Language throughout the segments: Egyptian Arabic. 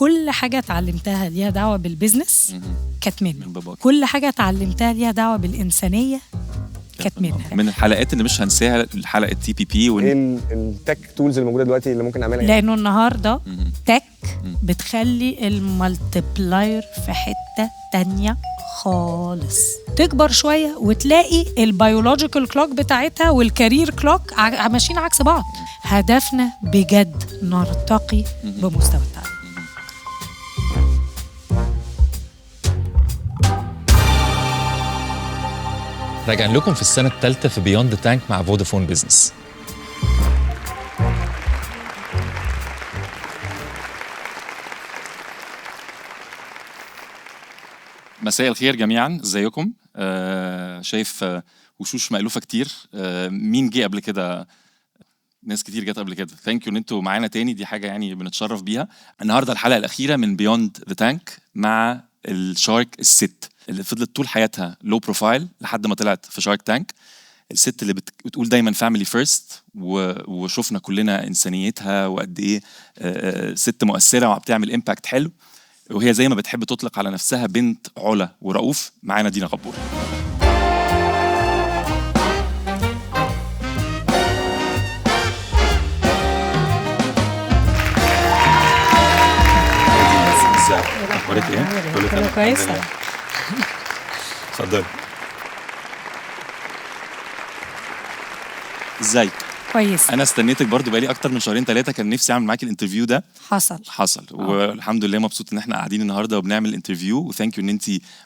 كل حاجة اتعلمتها ليها دعوه بال business كانت منه. من باباك. كل حاجة اتعلمتها ليها دعوه بالانسانية كانت منها. من الحلقات اللي مش هنساها الحلقة TPP. ايه ال tech tools الموجودة دلوقتي اللي ممكن نعملها؟ لانه النهارده tech بتخلي ال multiplier في حتة تانية خالص. تكبر شوية وتلاقي ال biological clock بتاعتها وال career clock ماشيين عكس بعض. هدفنا بجد نرتقي بمستوى التعليم. راجعين لكم في السنة الثالثة في Beyond the Tank مع فودافون Business. مساء الخير جميعا، ازيكم؟ شايف وشوش مألوفة كتير. مين جه قبل كده؟ ناس كتير جت قبل كده. thank you ان انتوا معانا تاني، دي حاجة يعني بنتشرف بيها. النهارده الحلقة الأخيرة من Beyond the Tank مع ال shark الست اللي فضلت طول حياتها low profile لحد ما طلعت في Shark Tank. الست اللي بتقول دايما family first، وشفنا كلنا انسانيتها وقد ايه ست مؤثرة وبتعمل impact حلو، وهي زي ما بتحب تطلق على نفسها بنت علا ورؤوف. معانا دينا غبور. اخبارك ايه؟ كله كويس. اتفضلي. ازيك؟ كويس. انا استنيتك برضو بقالي اكتر من شهرين ثلاثة، كان نفسي اعمل معاكي ال interview ده. حصل والحمد لله مبسوط ان احنا قاعدين النهارده وبنعمل interview، و thank you ان انت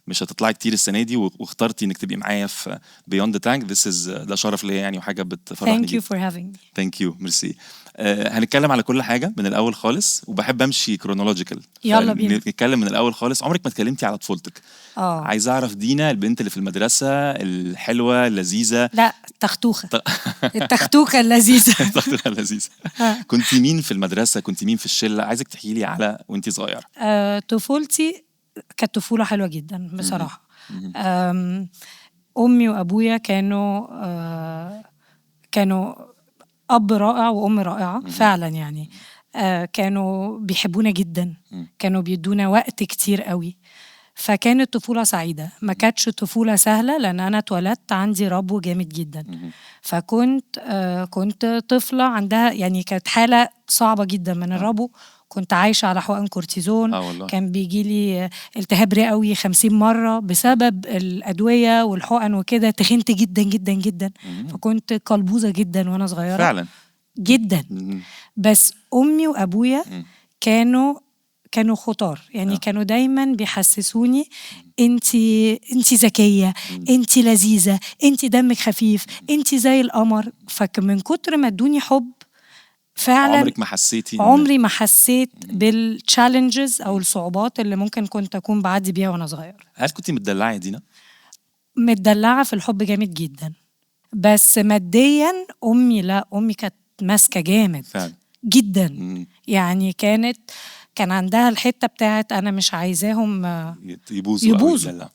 مش هتطلعي كتير السنة دي واخترتي انك تبقي معايا في Beyond the Tank. this is ده شرف ليا يعني، وحاجه بتفرحني. thank you for having me. thank you، merci. هنتكلم على كل حاجة من الاول خالص، وبحب امشي chronological. يلا بينا نتكلم من الاول خالص. عمرك ما اتكلمتي على طفولتك. عايز اعرف دينا البنت اللي في المدرسة الحلوة اللذيذة. لا، التختوخه. التختوخه اللذيذة. التختوخه اللذيذة. كنت مين في المدرسة؟ كنت مين في الشلة؟ عايزك تحكي لي على وانت صغيرة. طفولتي كانت طفولة حلوة جدا بصراحة. امي وابويا كانوا اب رائع وام رائعة فعلا يعني. كانوا بيحبونا جدا، كانوا بيدونا وقت كتير قوي، فكانت طفولة سعيدة. ما كانتش طفولة سهلة لأن أنا اتولدت عندي ربو جامد جدا، فكنت كنت طفلة عندها يعني كانت حالة صعبة جدا من الربو. كنت عايشة على حقن كورتيزون. كان بيجي لي التهاب رئوي 50 مرة بسبب الأدوية والحقن وكده. تخنت جدا جدا جدا، فكنت قلبوزة جدا وأنا صغيرة فعلا جدا. بس أمي وأبويا كانوا خطار يعني. كانوا دايما بيحسسوني انتي ذكية، انتي لذيذة، انتي دمك خفيف، انتي زي القمر. فمن كتر ما ادوني حب فعلا. عمرك ما حسيتي؟ عمري ما حسيت بال challenges او الصعوبات اللي ممكن كنت اكون بعدي بيها وانا صغير. هل كنت متدلعه يا دينا؟ متدلعه في الحب جامد جدا، بس ماديا امي لا، امي كانت ماسكه جامد فعلا جدا. يعني كان عندها الحتة بتاعت انا مش عايزاهم يبوظوا.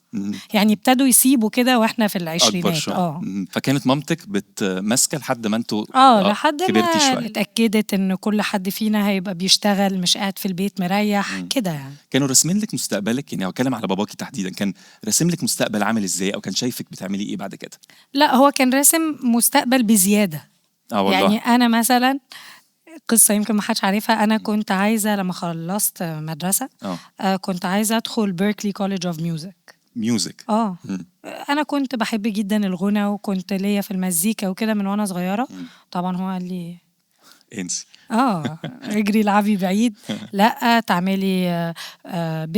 يعني ابتدوا يسيبوا كده واحنا في العشرينات. فكانت مامتك بتماسكه لحد ما انتوا لحد ما اتاكدت ان كل حد فينا هيبقى بيشتغل مش قاعد في البيت مريح كده يعني. كانوا راسمين لك مستقبلك؟ يعني اتكلم على باباكي تحديدا، كان راسم لك مستقبل عامل ازاي، او كان شايفك بتعملي ايه بعد كده؟ لا، هو كان راسم مستقبل بزيادة. والله. يعني انا مثلا قصة يمكن ما حدش عارفها، أنا كنت عايزة لما خلصت مدرسة كنت عايزة أدخل Berklee College of Music. music. أنا كنت بحب جدا الغنى وكنت ليا في المزيكا وكده من وأنا صغيرة. طبعا هو قال لي انسي، اجري العبي بعيد، لا تعملي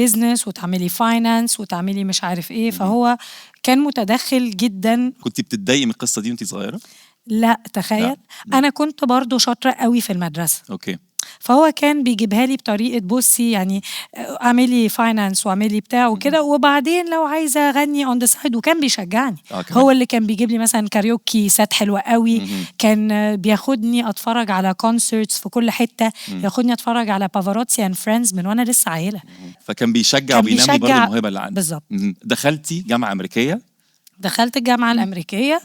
business وتعملي finance وتعملي مش عارف ايه. فهو كان متدخل جدا. كنت بتتضايقي من القصة دي وانت صغيرة؟ لا تخيل. لا. أنا كنت برضو شاطرة قوي في المدرسة. okay. فهو كان بيجيبها لي بطريقة بصي يعني اعملي finance واعملي بتاع وكده، وبعدين لو عايزة أغني on the side، وكان بيشجعني. هو اللي كان بيجيب لي مثلا karaoke set حلوة قوي. كان بياخدني أتفرج على concerts في كل حتة. ياخدني أتفرج على Pavarotti and Friends من وأنا لسه عيلة. فكان بيشجع وبينمي برضو الموهبة اللي عندك. بالظبط. دخلتي جامعة أمريكية؟ دخلت الجامعة الأمريكية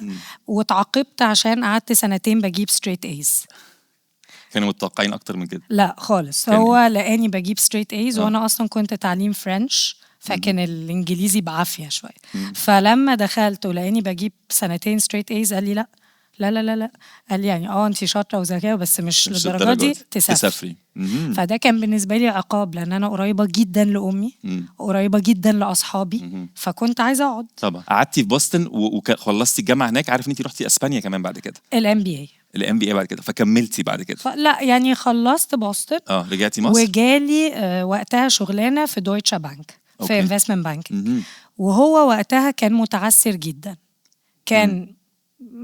وتعاقبت عشان قعدت سنتين بجيب straight A's. كانوا متوقعين اكتر من كده؟ لا خالص. كان هو لقاني بجيب straight A's، وانا اصلا كنت تعليم French، فكان الانجليزي بعافية شويه. فلما دخلت ولقاني بجيب سنتين straight A's، قال لي لا لا لا لا لا، قال لي يعني انت شاطرة وذكيه بس مش للدرجة دي تسافري. تسافري. فده كان بالنسبة لي عقاب، لان انا قريبه جدا لامي، قريبه جدا لاصحابي، فكنت عايزه اقعد. طبعا قعدتي في بoston وخلصتي الجامعة هناك. عارف ان انت رحتي اسبانيا كمان بعد كده؟ ال MBA. ال MBA بعد كده، فكملتي بعد كده؟ لا يعني خلصت بوسطن، رجعتي مصر، وجالي وقتها شغلانة في Deutsche Bank، في investment bank. وهو وقتها كان متعسر جدا، كان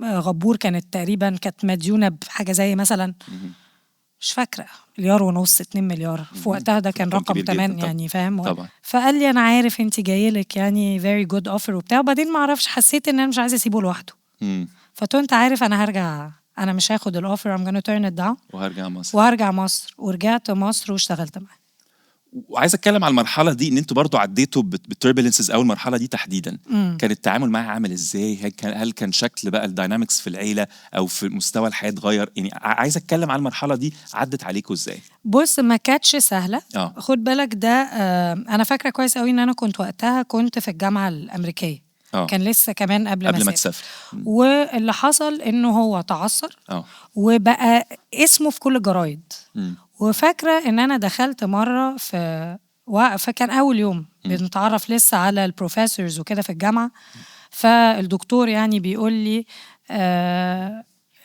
غبور، كانت تقريبا كانت مديونه بحاجة زي مثلا مش فاكره 1.5 مليار، 2 مليار في وقتها، ده كان رقم تمام يعني، فاهم؟ طبعا. فقال لي انا عارف انت جاية لك يعني very good offer وبتاع. وبعدين ما اعرفش، حسيت ان انا مش عايزه اسيبه لوحده. فقلت انت عارف انا هرجع، انا مش هاخد ال offer، I'm gonna turn it down وهرجع مصر. ورجعت مصر واشتغلت معاه. وعايز اتكلم على المرحلة دي، ان انتوا برضو عديتوا بال turbulences او المرحلة دي تحديدا. كان التعامل معاها عامل ازاي؟ هل كان شكل بقى ال dynamics في العيلة او في مستوى الحياة اتغير؟ يعني عايز اتكلم على المرحلة دي، عدت عليكم ازاي؟ بص، ما كانتش سهلة. خد بالك ده انا فاكره كويس قوي ان انا كنت وقتها كنت في الجامعة الامريكية. كان لسه كمان قبل ما تسافر. واللي حصل انه هو تعثر وبقى اسمه في كل الجرايد. وفاكره ان انا دخلت مرة في فكان اول يوم بنتعرف لسه على ال professors وكده في الجامعة، فالدكتور يعني بيقول لي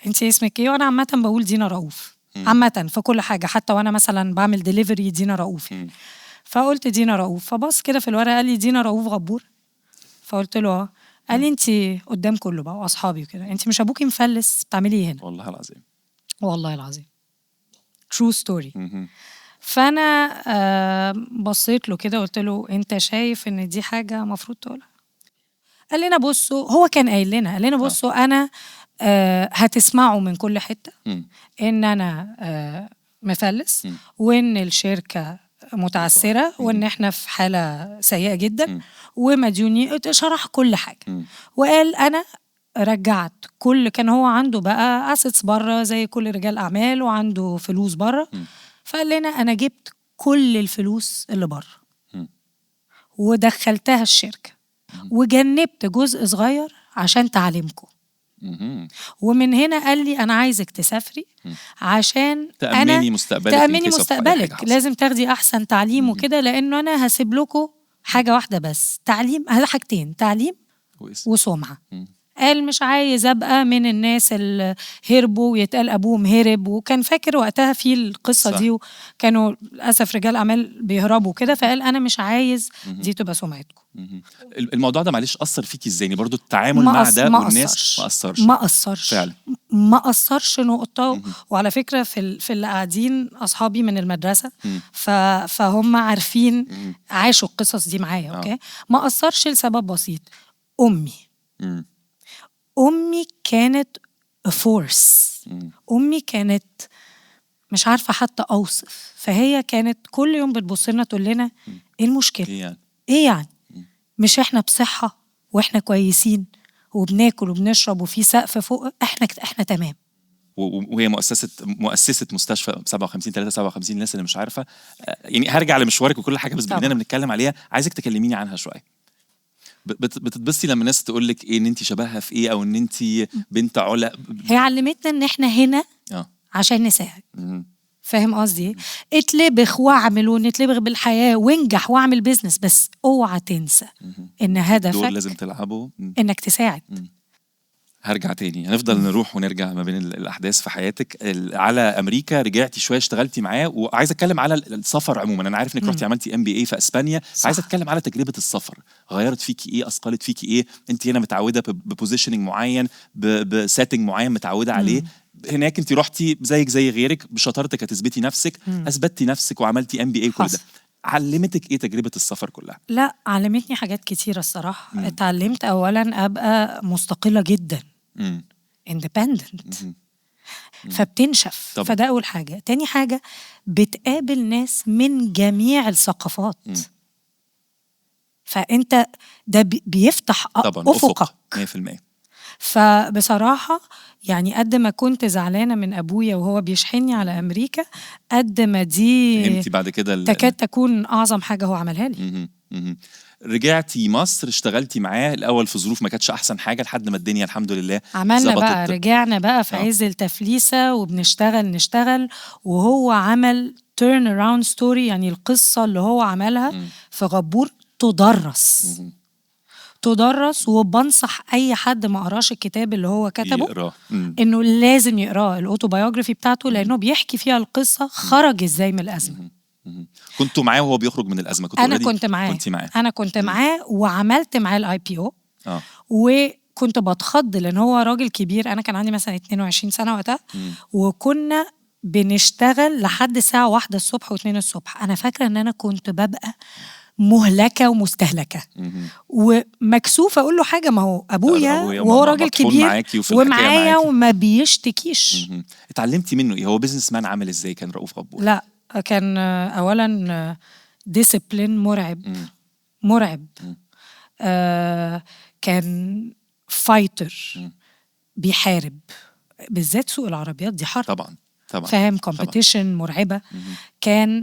انت اسمك ايه؟ وانا عامة بقول دينا رؤوف، عامة في كل حاجة، حتى وانا مثلا بعمل ديليفري دينا رؤوف. فقلت دينا رؤوف، فبص كده في الورقة قال لي دينا رؤوف غبور، فقلت له اه. قال لي انت قدام كله بقى واصحابي وكده، انت مش ابوكي مفلس، بتعملي ايه هنا؟ والله العظيم، والله العظيم، true story. فانا بصيت له كده قلت له انت شايف ان دي حاجة المفروض تقولها؟ قال لنا بصوا، هو كان قايل لنا، قال لنا بصوا انا هتسمعوا من كل حتة ان انا مفلس، وان الشركة متعسره، وان احنا في حاله سيئه جدا ومديوني. شرح كل حاجة وقال انا رجعت كل، كان هو عنده بقى assets بره زي كل رجال اعمال وعنده فلوس بره، فقال لنا انا جبت كل الفلوس اللي بره ودخلتها الشركة وجنبت جزء صغير عشان تعليمكم. ومن هنا قال لي انا عايزك تسافري عشان تأمني مستقبلك، تأمني مستقبلك، لازم تاخدي احسن تعليم وكده، لانه انا هسيب لكم حاجة واحدة بس، تعليم، حاجتين، تعليم وسمعه. قال مش عايز ابقى من الناس اللي هربوا ويتقال ابوهم هرب، وكان فاكر وقتها في القصة صح. دي، وكانوا للاسف رجال اعمال بيهربوا كده، فقال انا مش عايز دي تبقى سمعتكم. الموضوع ده معلش اثر فيكي ازاي؟ برضو التعامل مع ده والناس ما اثرش فعلا، ما اثرش نقطة. وعلى فكرة في اللي قاعدين اصحابي من المدرسة، فهم عارفين، عاشوا القصص دي معايا. okay، ما اثرش لسبب بسيط، امي كانت force، امي كانت مش عارفه حتى اوصف، فهي كانت كل يوم بتبص لنا تقول لنا ايه المشكلة؟ ايه يعني؟ مش احنا بصحة واحنا كويسين وبناكل وبنشرب وفي سقف فوق، احنا تمام. وهي مؤسسة مستشفى 57 357، الناس اللي مش عارفه يعني، هرجع لمشوارك وكل حاجة، بس بما اننا بنتكلم عليها عايزك تكلميني عنها شوية. بتتبسطي لما الناس تقول لك ايه، ان انت شبهها في ايه، او ان انت بنت علا؟ هي علمتنا ان احنا هنا عشان نساعد. فاهم قصدي؟ اتلبخ واعمل ونتلبخ بالحياة وانجح واعمل business، بس اوعى تنسى ان هدفك دور لازم تلعبه، انك تساعد. هرجع تاني، هنفضل نروح ونرجع ما بين الأحداث في حياتك. على أمريكا رجعتي شوية، اشتغلتي معاه، وعايز أتكلم على السفر عموما. أنا عارف إنك رحتي عملتي MBA في أسبانيا، عايز أتكلم على تجربة السفر، غيرت فيكي إيه، أثقلت فيكي إيه؟ أنت هنا متعودة ب positioning معين، ب setting معين متعودة عليه. هناك أنت رحتي زيك زي غيرك، بشطارتك هتثبتي نفسك، أثبتي نفسك وعملتي MBA كل ده. علمتك ايه تجربة السفر كلها؟ لا، علمتني حاجات كتيرة الصراحة. اتعلمت اولا ابقى مستقلة جدا، independent، فبتنشف. طبعا. فده اول حاجة. تاني حاجة، بتقابل ناس من جميع الثقافات، فانت ده بيفتح طبعا افقك 100%. فبصراحة يعني قد ما كنت زعلانة من ابويا وهو بيشحنني على امريكا، قد ما دي فهمتي بعد كده تكاد تكون اعظم حاجة هو عملها لي. رجعتي مصر، اشتغلتي معاه الاول في ظروف ما كانتش احسن حاجة، لحد ما الدنيا الحمد لله عملنا بقى، رجعنا بقى في عز التفليسه وبنشتغل نشتغل، وهو عمل turn around story. يعني القصة اللي هو عملها في غبور تدرس تدرس. وبنصح اي حد ما قراش الكتاب اللي هو كتبه انه لازم يقراه، ال autobiography بتاعته، لانه بيحكي فيها القصة خرج ازاي من الازمة. كنتوا معاه وهو بيخرج من الازمة؟ كنت انا كنت معاه، انا كنت معاه وعملت معاه ال IPO. وكنت بتخض لان هو راجل كبير، انا كان عندي مثلا 22 سنة وقتها، وكنا بنشتغل لحد الساعة 1 الصبح و2 الصبح. انا فاكره ان انا كنت ببقى مهلكه ومستهلكه ومكسوفه اقول له حاجة، ما هو ابويا وهو راجل كبير ومعايا وما بيشتكيش. اتعلمتي منه ايه؟ هو businessman عامل ازاي كان رؤوف غبور؟ لا كان اولا discipline مرعب. مرعب. كان fighter، بيحارب، بالذات سوق العربيات دي حرب طبعا طبعا، فاهم، competition مرعبة. كان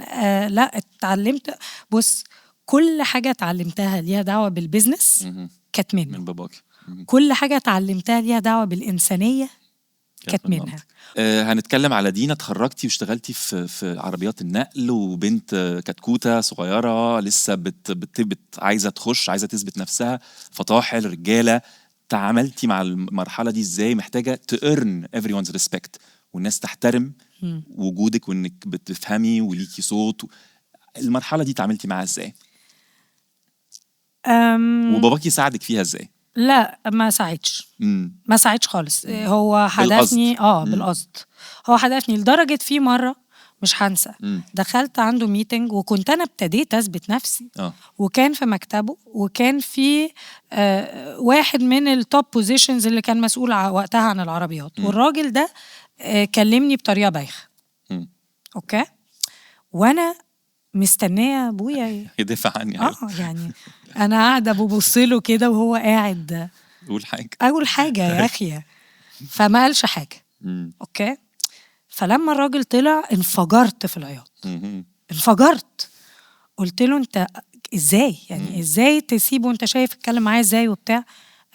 لا اتعلمت، بص كل حاجة اتعلمتها ليها دعوه بال business كانت منه، من باباك. كل حاجة اتعلمتها ليها دعوه بالانسانية كانت منها. هنتكلم على دينا. اتخرجتي واشتغلتي في عربيات النقل، وبنت كتكوته صغيرة لسه بت بت بت عايزه تخش، عايزه تثبت نفسها، فطاحل رجاله. تعاملتي مع المرحلة دي ازاي؟ محتاجه to earn everyone's respect، والناس تحترم وجودك وانك بتفهمي وليكي صوت. المرحلة دي تعاملتي معاها ازاي؟ وباباكي ساعدك فيها ازاي؟ لا ما ساعدش، ما ساعدش خالص. هو حدفني بالقصد. هو حدفني لدرجة في مرة مش هنسى، دخلت عنده meeting وكنت انا ابتديت اثبت نفسي، وكان في مكتبه، وكان في واحد من ال top positions اللي كان مسؤول وقتها عن العربيات، والراجل ده كلمني بطريقة بايخة. okay، وانا مستنيه ابويا يدافع عني. يعني انا قاعدة ببص له كده وهو قاعد قول حاجة، اقول حاجة يا اخي، فما قالش حاجة. okay، فلما الراجل طلع انفجرت في العياط، انفجرت. قلت له انت ازاي يعني، ازاي تسيبه، انت شايف اتكلم معايا ازاي وبتاع.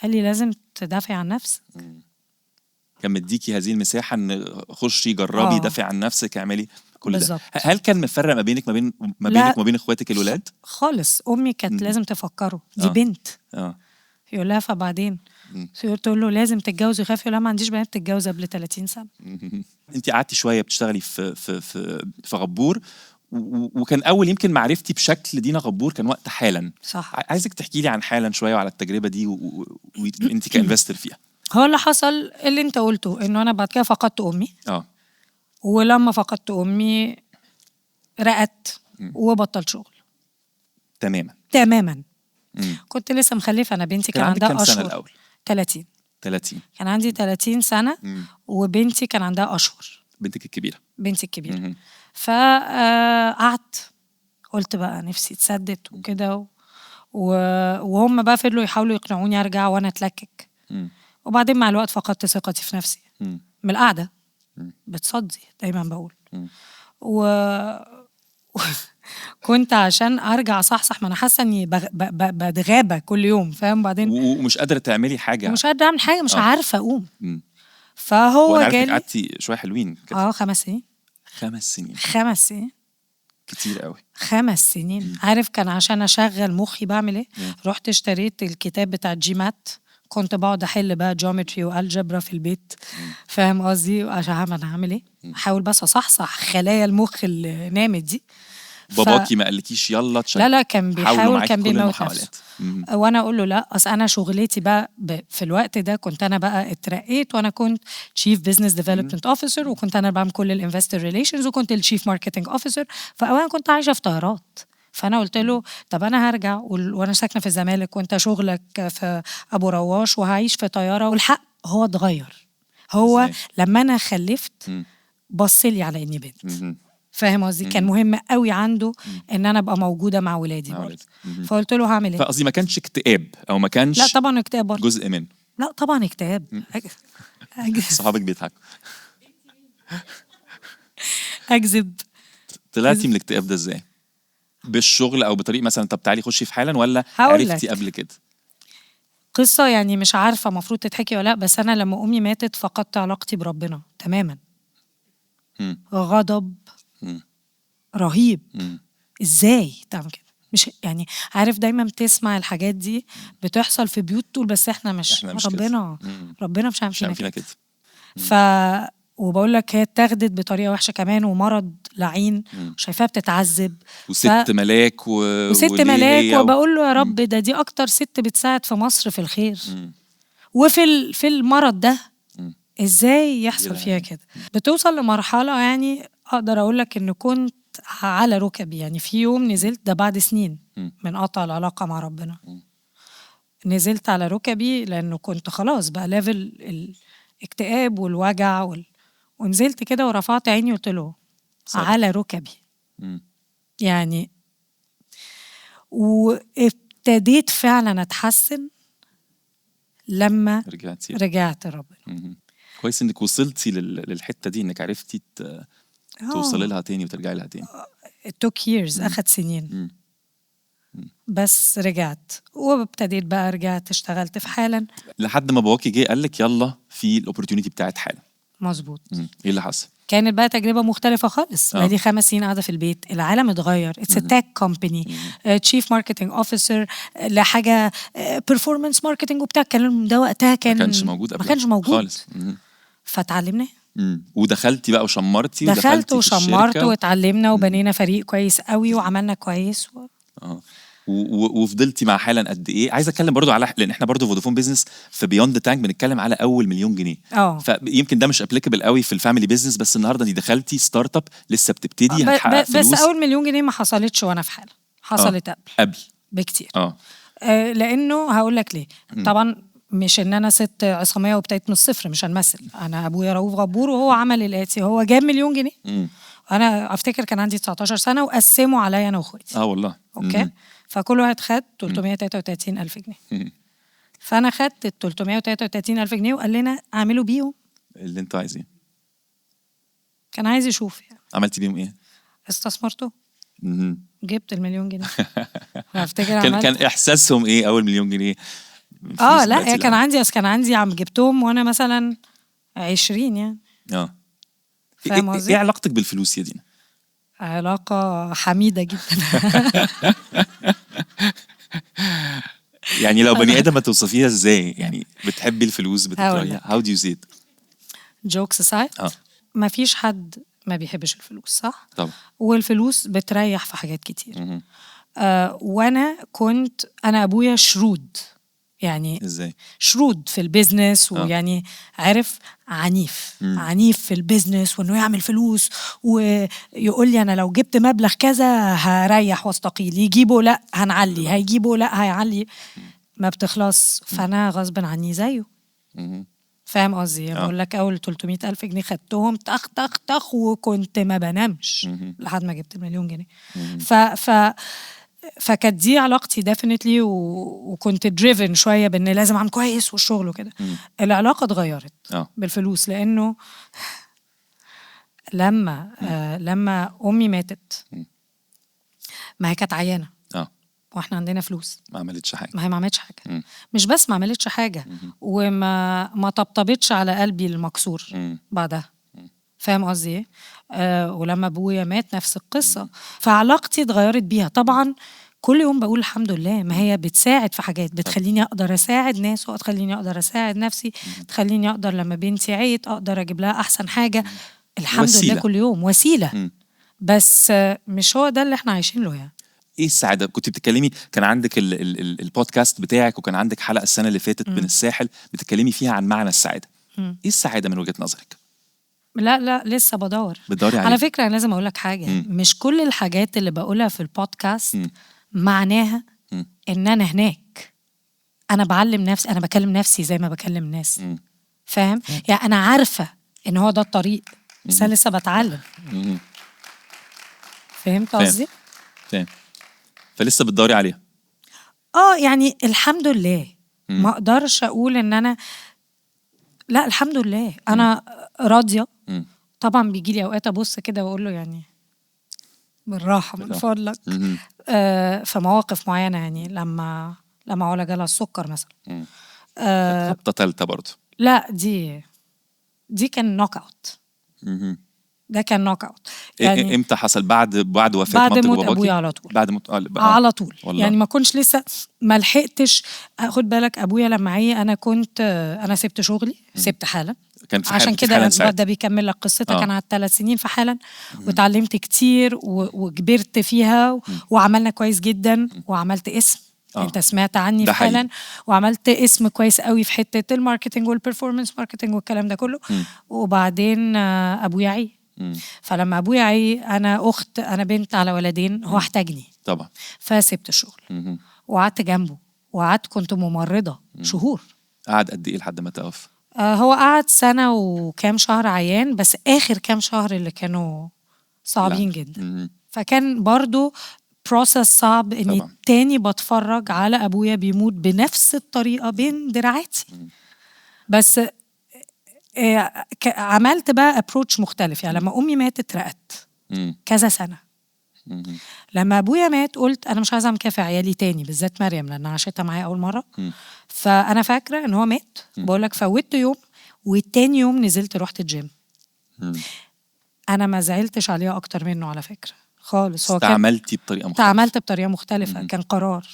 قال لي لازم تدافعي عن نفسك. كان مديكي هذه المساحة ان خشي جربي، دافعي عن نفسك، اعملي كل ده. هل كان مفرق ما بينك ما بين ما بينك وما بين اخواتك الولاد؟ خالص. امي كانت لازم تفكره دي بنت. يقول لها فبعدين تقول له لازم تتجوز، يخاف يقول لها ما عنديش بنات تتجوز قبل 30 سنة. انت قعدتي شوية بتشتغلي في في في في غبور، وكان اول يمكن معرفتي بشكل دينا غبور كان وقت حالا. صح. عايزك تحكي لي عن حالا شوية وعلى التجربة دي وانت ك investor فيها. هو اللي حصل اللي انت قلته، انه انا بعد كده فقدت امي. ولما فقدت امي رقدت وبطلت شغل تماما تماما. كنت لسه مخلفه، انا بنتي كان عندها اشهر. سنة الاول؟ 30. 30. كان عندي 30 سنة، وبنتي كان عندها اشهر. بنتك الكبيرة؟ بنتي الكبيرة. فقعدت قلت بقى نفسي اتسدت وكده، وهم بقى فضلوا يحاولوا يقنعوني ارجع وانا اتلكك. وبعدين مع الوقت فقدت ثقتي في نفسي من القعدة، بتصدي دايما بقول. كنت عشان ارجع صحصح، ما انا حاسه اني بتغابى كل يوم، فاهم؟ بعدين ومش قادرة تعملي حاجة، مش قادرة اعمل حاجة، مش عارفه اقوم. فهو جالي. قعدتي شوية حلوين كده. 5 سنين. 5 سنين. 5 سنين كتير قوي. 5 سنين. عارف كان عشان اشغل مخي بعمل ايه؟ رحت اشتريت الكتاب بتاع GMAT، كنت بقعد احل بقى geometry و algebra في البيت، فاهم قصدي؟ عشان انا هعمل ايه؟ احاول بس اصحصح خلايا المخ اللي نامت دي. باباكي ما قالكيش يلا تشجع؟ لا لا، كان بيحاول، كان بيموت نفسه. وانا اقول له لا، اصل انا شغلتي بقى في الوقت ده كنت انا بقى اترقيت، وانا كنت chief business development officer، وكنت انا بعمل كل ال investor relations، وكنت ال chief marketing officer. فانا كنت عايشه في طيارات. فانا قلت له طب انا هرجع وانا ساكنة في الزمالك وانت شغلك في ابو رواش، وهعيش في طيارة. والحق هو اتغير. هو لما انا خلفت بص لي على اني بنت، فاهم قصدي؟ كان مهم قوي عنده ان انا ابقى موجودة مع ولادي برضه. فقلت له هعمل ايه؟ فقصدي ما كانش اكتئاب او ما كانش، لا طبعا اكتئاب برضه جزء منه. لا طبعا اكتئاب. صحابك بيضحكوا. اكذب. طلعتي من الاكتئاب ده ازاي؟ بالشغل او بطريق مثلا طب تعالي خشي في حالا، ولا هقول عرفتي لك. قبل كده؟ قصة يعني مش عارفة المفروض تتحكي ولا لا، بس أنا لما أمي ماتت فقدت علاقتي بربنا تماما. غضب رهيب. إزاي تعمل كده؟ مش يعني عارف، دايما بتسمع الحاجات دي بتحصل في بيوت، تقول بس احنا مش، إحنا مش كده. ربنا ربنا مش عامل مش عامل فينا فينا كده. كده. وبقول لك هي اتاخدت بطريقة وحشة كمان، ومرض لعين، شايفاها بتتعذب، وست ملاك وست وليه ملاك هي وبقول له يا رب ده دي اكتر ست بتساعد في مصر في الخير وفي في المرض ده، ازاي يحصل يلعن. فيها كده؟ بتوصل لمرحلة يعني اقدر اقول لك ان كنت على ركبي، يعني في يوم نزلت، ده بعد سنين من قطع العلاقة مع ربنا، نزلت على ركبي لانه كنت خلاص بقى level الاكتئاب والوجع ونزلت كده ورفعت عيني وقلت له صبر. على ركبي يعني، وابتديت فعلا اتحسن لما رجعتي. رجعت لربنا. كويس انك وصلتي للحتة دي، انك عرفتي توصلي لها تاني وترجعي لها تاني. It took years، اخد سنين، بس رجعت وابتديت بقى، رجعت اشتغلت في حالا. لحد ما باباكي جه قال لك يلا في ال opportunity بتاعت حالا. مظبوط. ايه اللي حصل؟ كانت بقى تجربة مختلفة خالص. بقالي 5 سنين قاعدة في البيت، العالم اتغير، it's tech company، chief marketing officer لحاجة performance marketing وبتاع، الكلام ده وقتها كان ما كانش موجود ما قبل كانش موجود خالص. فتعلمناه. ودخلتي بقى وشمرتي. دخلت ودخلتي في وشمرت الشركة واتعلمنا وبنينا فريق كويس قوي وعملنا كويس وفضلتي مع حالا قد ايه؟ عايز اتكلم برضو على، لان احنا برضو فودافون بيزنس في Beyond the Tank بنتكلم على اول مليون جنيه. فيمكن ده مش applicable قوي في ال family business، بس النهارده دي دخلتي startup لسه بتبتدي، هتحقق بس فلوس. اول مليون جنيه ما حصلتش وانا في حاله، حصلت قبل قبل بكتير. لانه هقول لك ليه. طبعا مش ان انا ست عصاميه وابتديت من الصفر، مش هنمثل، انا ابويا رؤوف غبور وهو عمل الاتي، هو جاب مليون جنيه، انا افتكر كان عندي 19 سنة، وقسموا عليا انا واخواتي. اه والله. okay. فكل واحد خد 333 الف جنيه. فانا خدت ال 333 الف جنيه وقال لنا اعملوا بيهم اللي انتوا عايزينه. كان عايز يشوف يعني. عملتي بيهم ايه؟ استثمرته. جبت المليون جنيه، افتكر كان عملت كان احساسهم ايه اول مليون جنيه؟ فلوس لا دلوقتي؟ هي كان عندي، أصل كان عندي عم جبتهم وانا مثلا 20 يعني. فاهم قصدي؟ ايه علاقتك بالفلوس يا دينا؟ علاقة حميدة جدا. يعني لو بني ادم توصفيها ازاي؟ يعني بتحبي الفلوس، هقول بتكرهيها؟ how do you see it؟ jokes aside، ما فيش حد ما بيحبش الفلوس، صح؟ طبعا. والفلوس بتريح في حاجات كتير. وانا كنت، انا ابويا shrewd يعني. ازاي؟ shrewd في ال business، ويعني عارف، عنيف. عنيف في ال business وانه يعمل فلوس، ويقول لي انا لو جبت مبلغ كذا هريح واستقيل، يجيبه لا هنعلي، هيجيبه لا هيعلي، ما بتخلص. فانا غصب عني زيه. فاهم قصدي؟ بقول لك اول 300 الف جنيه خدتهم طخ طخ طخ، وكنت ما بنامش لحد ما جبت المليون جنيه. ف ف فكانت دي علاقتي definitely، وكنت driven شوية بان لازم اعمل كويس والشغل وكده. العلاقة اتغيرت بالفلوس لانه لما امي ماتت، ما هي كانت عيانه واحنا عندنا فلوس. ما عملتش حاجه. ما هي ما عملتش حاجه. مش بس ما عملتش حاجه، وما ما طبطبتش على قلبي المكسور بعدها، فاهم قصدي ايه؟ ولما ابويا مات نفس القصه. فعلاقتي اتغيرت بيها طبعا. كل يوم بقول الحمد لله، ما هي بتساعد في حاجات، بتخليني اقدر اساعد ناس، وتخليني اقدر اساعد نفسي، تخليني اقدر لما بنتي عيت اقدر اجيب لها احسن حاجه. الحمد وسيلة. لله كل يوم وسيله. بس مش هو ده اللي احنا عايشين له يعني. ايه السعاده؟ كنت بتتكلمي، كان عندك ال ال ال البودكاست بتاعك، وكان عندك حلقة السنة اللي فاتت من الساحل بتتكلمي فيها عن معنى السعاده. ايه السعادة من وجهه نظرك؟ لا لا، لسه بدور. بتدوري عليه. على فكرة انا لازم اقول لك حاجه. مش كل الحاجات اللي بقولها في البودكاست معناها ان انا هناك. انا بعلم نفسي، انا بكلم نفسي زي ما بكلم ناس. فاهم؟ يعني انا عارفه ان هو ده الطريق، بس انا لسه بتعلم. فهمت فاهم. قصدي؟ فاهم. فلسه بتدوري عليها. اه، يعني الحمد لله. ما اقدرش اقول ان انا لا، الحمد لله انا راضية. طبعا بيجي لي اوقات ابص كده واقول له يعني بالراحة من فضلك، في مواقف معينة، يعني لما علا جالها السكر مثلا. خبطه ثالثة برضه. لا دي كان knock out. ده كان knock out. يعني امتى حصل؟ بعد وفاه بعد مامتك موت وباباكي؟ ابويا على طول. بعد موت على طول والله. يعني ما كنتش لسه، ما لحقتش. خد بالك ابويا لما عي انا سبت شغلي، سبت حالا، كان في عشان كده ده بيكمل لك قصتك. انا قعدت 3 سنين في حالا، وتعلمت كتير وكبرت فيها، وعملنا كويس جدا، وعملت اسم. انت سمعت عني في حالا، وعملت اسم كويس قوي في حتة ال marketing وال performance marketing والكلام ده كله. وبعدين ابويا عي. فلما ابويا عي، انا اخت، انا بنت على ولدين، هو احتاجني طبعا، فسبت الشغل وقعدت جنبه، وقعدت كنت ممرضة شهور. قعد قد ايه لحد ما توفى؟ هو قعد سنة وكام شهر عيان، بس آخر كام شهر اللي كانوا صعبين جدا. فكان برضو process صعب، إني طبعا. تاني بتفرج على أبويا بيموت بنفس الطريقة بين دراعاتي. بس عملت بقى approach مختلف. يعني لما أمي ماتت رقدت كذا سنة. لما أبويا مات قلت أنا مش عايزة أعمل كده في عيالي تاني، بالذات مريم لأن عاشتها معايا أول مرة. فأنا فاكرة إن هو مات، بقولك فوتت يوم، والتاني يوم نزلت رحت الجيم. أنا ما زعلتش عليها أكتر منه على فكرة خالص. هو تعاملتي بطريقة مختلفة. تعاملت بطريقة مختلفة. كان قرار.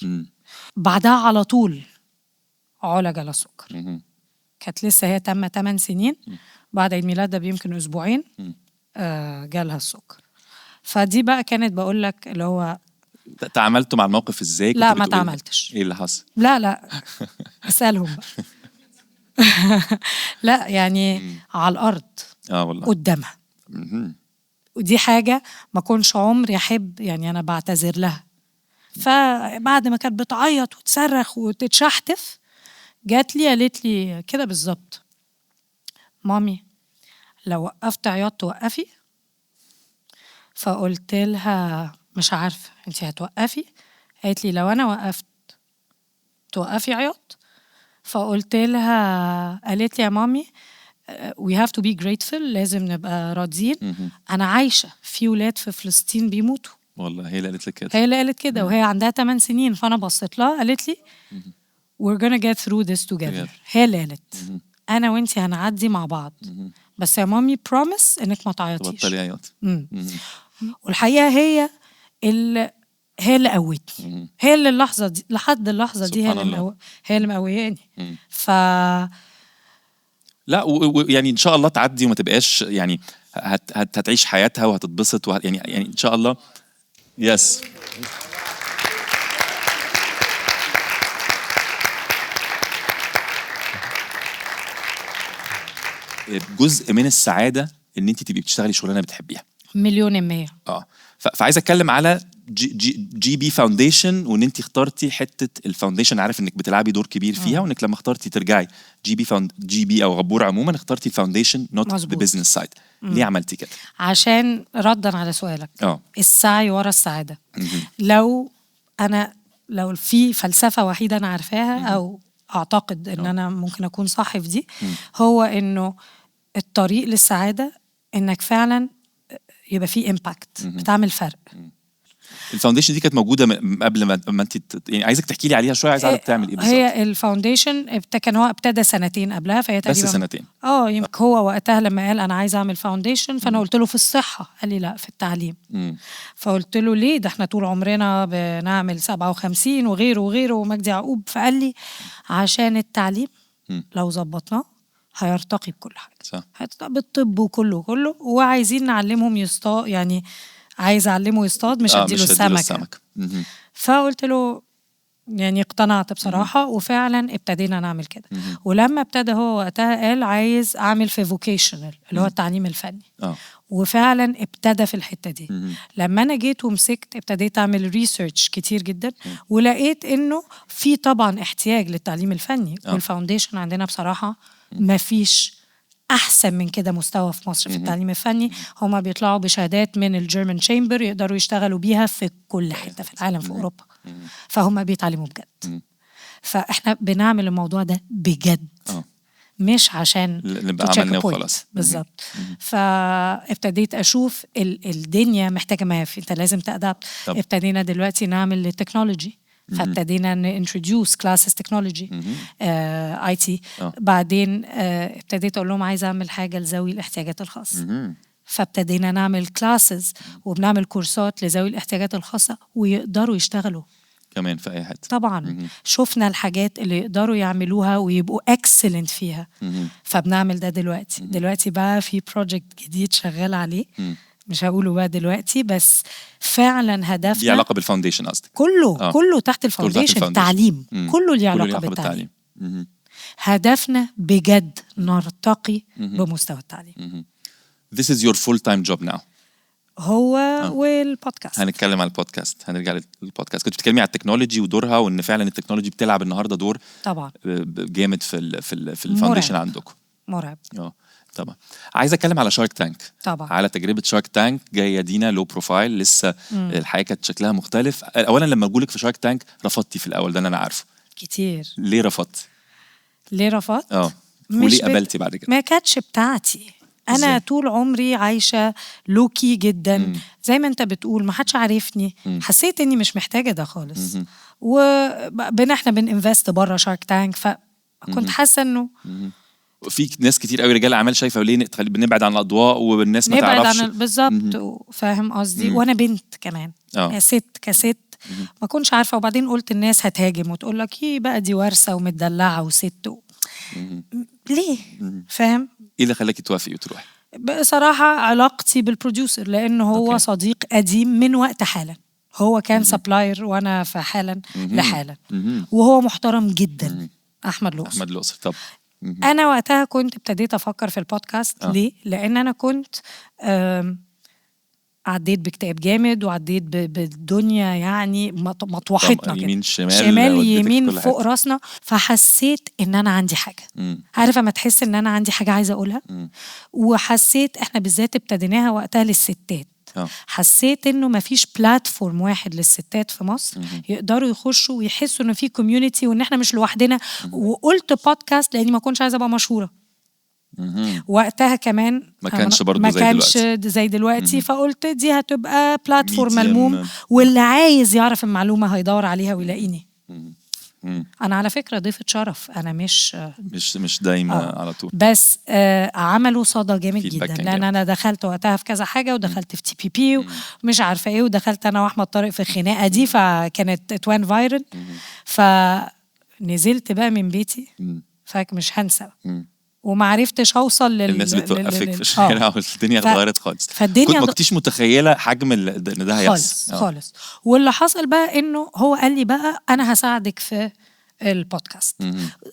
بعدها على طول علا جالها السكر. كانت لسه هي تم 8 سنين. بعد عيد ميلاد ده بيمكن أسبوعين جالها السكر. فدي بقى كانت بقول لك اللي هو تعاملتوا مع الموقف ازاي؟ لا ما تعاملتش. ايه اللي حصل؟ لا اسالهم بقى. لا يعني على الارض والله قدامها. ودي حاجة ما كنش عمري احب، يعني انا بعتذر لها. فبعد ما كانت بتعيط وتصرخ وتتشحتف، جات لي قالت لي كده بالظبط، مامي لو وقفت عياط توقفي؟ فقلت لها مش عارفة، انتي هتوقفي؟ قالت لي لو أنا وقفت توقفي عياط؟ فقلت لها، قالت لي يا مامي we have to be grateful، لازم نبقى راضيين. أنا عايشة في ولاد في فلسطين بيموتوا. والله هي اللي قالت لك كده؟ هي اللي قالت كده، وهي عندها 8 سنين. فأنا بصيت لها قالت لي we're gonna get through this together. هي اللي قالت أنا وإنتي هنعدي مع بعض، بس يا مامي promise إنك ما تعيطيش، تبطلي عياط. والحقيقة هي اللي قوتني، هي اللي اللحظة دي لحد اللحظة دي هي اللي مقوياني. ف لا ويعني ان شاء الله تعدي وما تبقاش يعني هتعيش حياتها وهتتبسط يعني ان شاء الله. yes. جزء من السعادة ان انت تبقي بتشتغلي شغلانة بتحبيها. 1,000,000%. فعايز اتكلم على GB Foundation، وان انت اخترتي حتة ال foundation، عارف انك بتلعبي دور كبير فيها، وانك لما اخترتي ترجعي GB او غبور عموما اخترتي ال foundation not the business side. ليه عملتي كده؟ عشان ردا على سؤالك، السعي ورا السعادة. لو في فلسفة وحيده انا عارفاها او اعتقد ان انا ممكن اكون صح في دي، هو انه الطريق للسعادة انك فعلا يبقى فيه impact، بتعمل فرق. ال foundation دي كانت موجودة قبل ما انت يعني عايزك تحكي لي عليها شوية، عايز اعرف بتعمل ايه بالظبط. هي ال foundation كان هو ابتدى 2 قبلها، فهي تقريبا بس 2. يمكن هو وقتها لما قال انا عايز اعمل foundation، فانا قلت له في الصحة، قال لي لا في التعليم. فقلت له ليه؟ ده احنا طول عمرنا بنعمل 57 وغيره وغيره ومجدي يعقوب. فقال لي عشان التعليم لو ظبطناه هيرتقي بكل حاجة، صح، هيرتقي بالطب وكله كله، وعايزين نعلمهم يصطاد، يعني عايز اعلمه يصطاد مش اديله السمكة. فقلت له يعني اقتنعت بصراحة، وفعلا ابتدينا نعمل كده. ولما ابتدى هو وقتها قال عايز اعمل في vocational اللي هو التعليم الفني. وفعلا ابتدى في الحتة دي. لما انا جيت ومسكت ابتديت اعمل research كتير جدا، ولقيت انه في طبعا احتياج للتعليم الفني. وال foundation عندنا بصراحة ما فيش أحسن من كده مستوى في مصر في التعليم الفني. هما بيطلعوا بشهادات من ال German Chamber يقدروا يشتغلوا بيها في كل حتة في العالم، في أوروبا. فهم بيتعلموا بجد. فاحنا بنعمل الموضوع ده بجد، مش عشان نبقى عملنا وخلاص. بالظبط. فابتديت اشوف الدنيا محتاجه ما في، انت لازم ت adapt. ابتدينا دلوقتي نعمل ال technology، فابتدينا ن introduce classes technology IT. بعدين ابتديت اقول لهم عايزه اعمل حاجة لذوي الاحتياجات الخاصة، فابتدينا نعمل classes وبنعمل كورسات لذوي الاحتياجات الخاصة ويقدروا يشتغلوا كمان في اي حتة. طبعا. شفنا الحاجات اللي يقدروا يعملوها ويبقوا excellent فيها، فبنعمل ده دلوقتي. دلوقتي بقى في project جديد شغال عليه، مش هقوله بقى دلوقتي، بس فعلا هدفنا ليه علاقة بال foundation قصدك؟ كله كله تحت ال foundation، التعليم كله ليه علاقة بالتعليم. هدفنا بجد نرتقي بمستوى التعليم. This is your full time job now. هو والبودكاست. هنتكلم على البودكاست، هنرجع للبودكاست. كنت بتتكلمي على ال technology ودورها، وان فعلا ال technology بتلعب النهارده دور طبعا جامد في ال foundation عندكم. مرعب. طبعا. عايز اتكلم على Shark Tank. طبعا. على تجربه Shark Tank، جاية دينا low profile، لسه الحياة كانت شكلها مختلف. اولا لما جولك في Shark Tank رفضتي في الاول، ده اللي انا عارفه. كتير. ليه رفضتي؟ ليه رفضت؟ وليه قبلتي بعد كده؟ ما كانتش بتاعتي انا. إزاي؟ طول عمري عايشه low key جدا. زي ما انت بتقول، ما حدش عارفني. حسيت اني مش محتاجه ده خالص، وبن احنا بن invest بره Shark Tank، فكنت حاسه انه في ناس كتير قوي رجال اعمال شايفه ليه بنبعد عن الاضواء والناس ما تعرفش. نبعد عن، بالظبط، فاهم قصدي؟ وانا بنت كمان، ست كست ما كنتش عارفه. وبعدين قلت الناس هتهاجم وتقول لك ايه بقى دي وارثه ومتدلعه وست ليه؟ فاهم؟ ايه اللي خلاكي توافقي وتروحي؟ بصراحة علاقتي بال producer، لانه هو صديق قديم من وقت حالا، هو كان supplier وانا في حالا لحالا، وهو محترم جدا. احمد الاقصر. احمد الاقصر، طب. انا وقتها كنت ابتديت افكر في البودكاست. ليه؟ لان انا كنت عديت باكتئاب جامد وعديت بالدنيا، يعني مطوحتنا كده. يمين شمال. شمال وديتك في يمين كل فوق حتة. راسنا. فحسيت ان انا عندي حاجه. عارفه ما تحس ان انا عندي حاجة عايزه اقولها؟ وحسيت احنا بالذات ابتديناها وقتها للستات. حسيت انه مفيش platform واحد للستات في مصر يقدروا يخشوا ويحسوا انه في community وان احنا مش لوحدنا. وقلت بودكاست لاني ما كنتش عايزه ابقى مشهورة وقتها كمان. ما كانش برضو ما زي كانش دلوقتي. زي دلوقتي. فقلت دي هتبقى platform medium. ملموم، واللي عايز يعرف المعلومة هيدور عليها ويلاقيني. انا على فكرة ضيفه شرف، انا مش مش دايما على طول. بس عملوا صدى جامد feedback جدا كان لان جامد. انا دخلت وقتها في كذا حاجه، ودخلت في TPP ومش عارفه ايه، ودخلت انا واحمد طارق في الخناقة دي، فكانت it went viral. فنزلت بقى من بيتي، فمش هنسى، وما عرفتش اوصل لل الناس بتوقفك في الشارع والدنيا اتغيرت خالص. فالدنيا كنت ما كنتيش متخيله حجم ان ده هيحصل. خالص. خالص. واللي حصل بقى انه هو قال لي بقى انا هساعدك في البودكاست.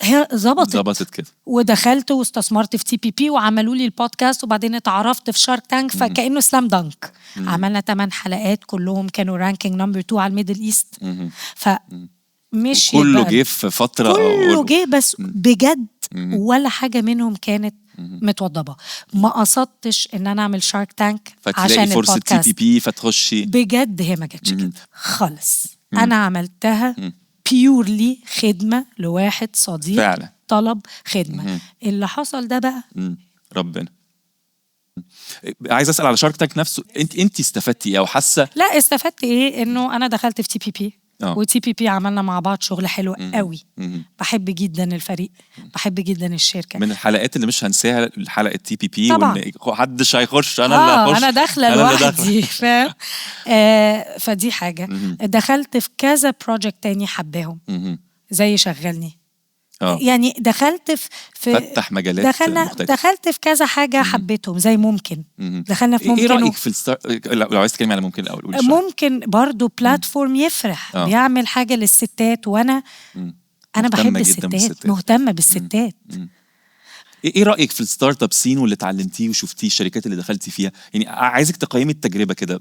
هي ظبطت. ظبطت كده. ودخلت واستثمرت في TPP وعملوا لي البودكاست، وبعدين اتعرفت في Shark Tank، فكانه slam dunk. عملنا 8 حلقات كلهم كانوا ranking number 2 على ال Middle East. ف مشيت كله بقى. جه في فترة كله جه، بس بجد ولا حاجة منهم كانت متوضبه. ما قصدتش ان انا اعمل Shark Tank فتلاقي عشان فرصة T البودكاست. PP فتخشي. بجد هي ما جاتش كده خالص. انا عملتها purely خدمة لواحد صديق طلب خدمه. اللي حصل ده بقى ربنا. عايز اسال على Shark Tank نفسه، انت استفدتي ايه او حاسه؟ لا، استفدت ايه؟ انه انا دخلت في TPP، و TPP عملنا مع بعض شغل حلو قوي. بحب جدا الفريق، بحب جدا الشركه. من الحلقات اللي مش هنساها حلقة TPP. طبعا. وان محدش هيخش، انا اللي هخش. انا داخله أنا اللي لوحدي، فاهم؟ فدي حاجه. دخلت في كذا project تاني حباهم، زي شغلني. يعني دخلت في فتح مجالات دخلنا مختلفة. دخلت في كذا حاجة حبيتهم، زي ممكن. دخلنا في ايه ممكن رايك في ال star، لو عايز تتكلمي على ممكن الاول قولي شوية. ممكن برضو platform يفرح، بيعمل حاجة للستات، وانا انا مهتمة بحب جداً الستات. بالستات. مهتمة بالستات. ايه رايك في ال startup scene واللي اتعلمتيه وشفتيه، الشركات اللي دخلتي فيها؟ يعني عايزك تقيمي التجربة كده،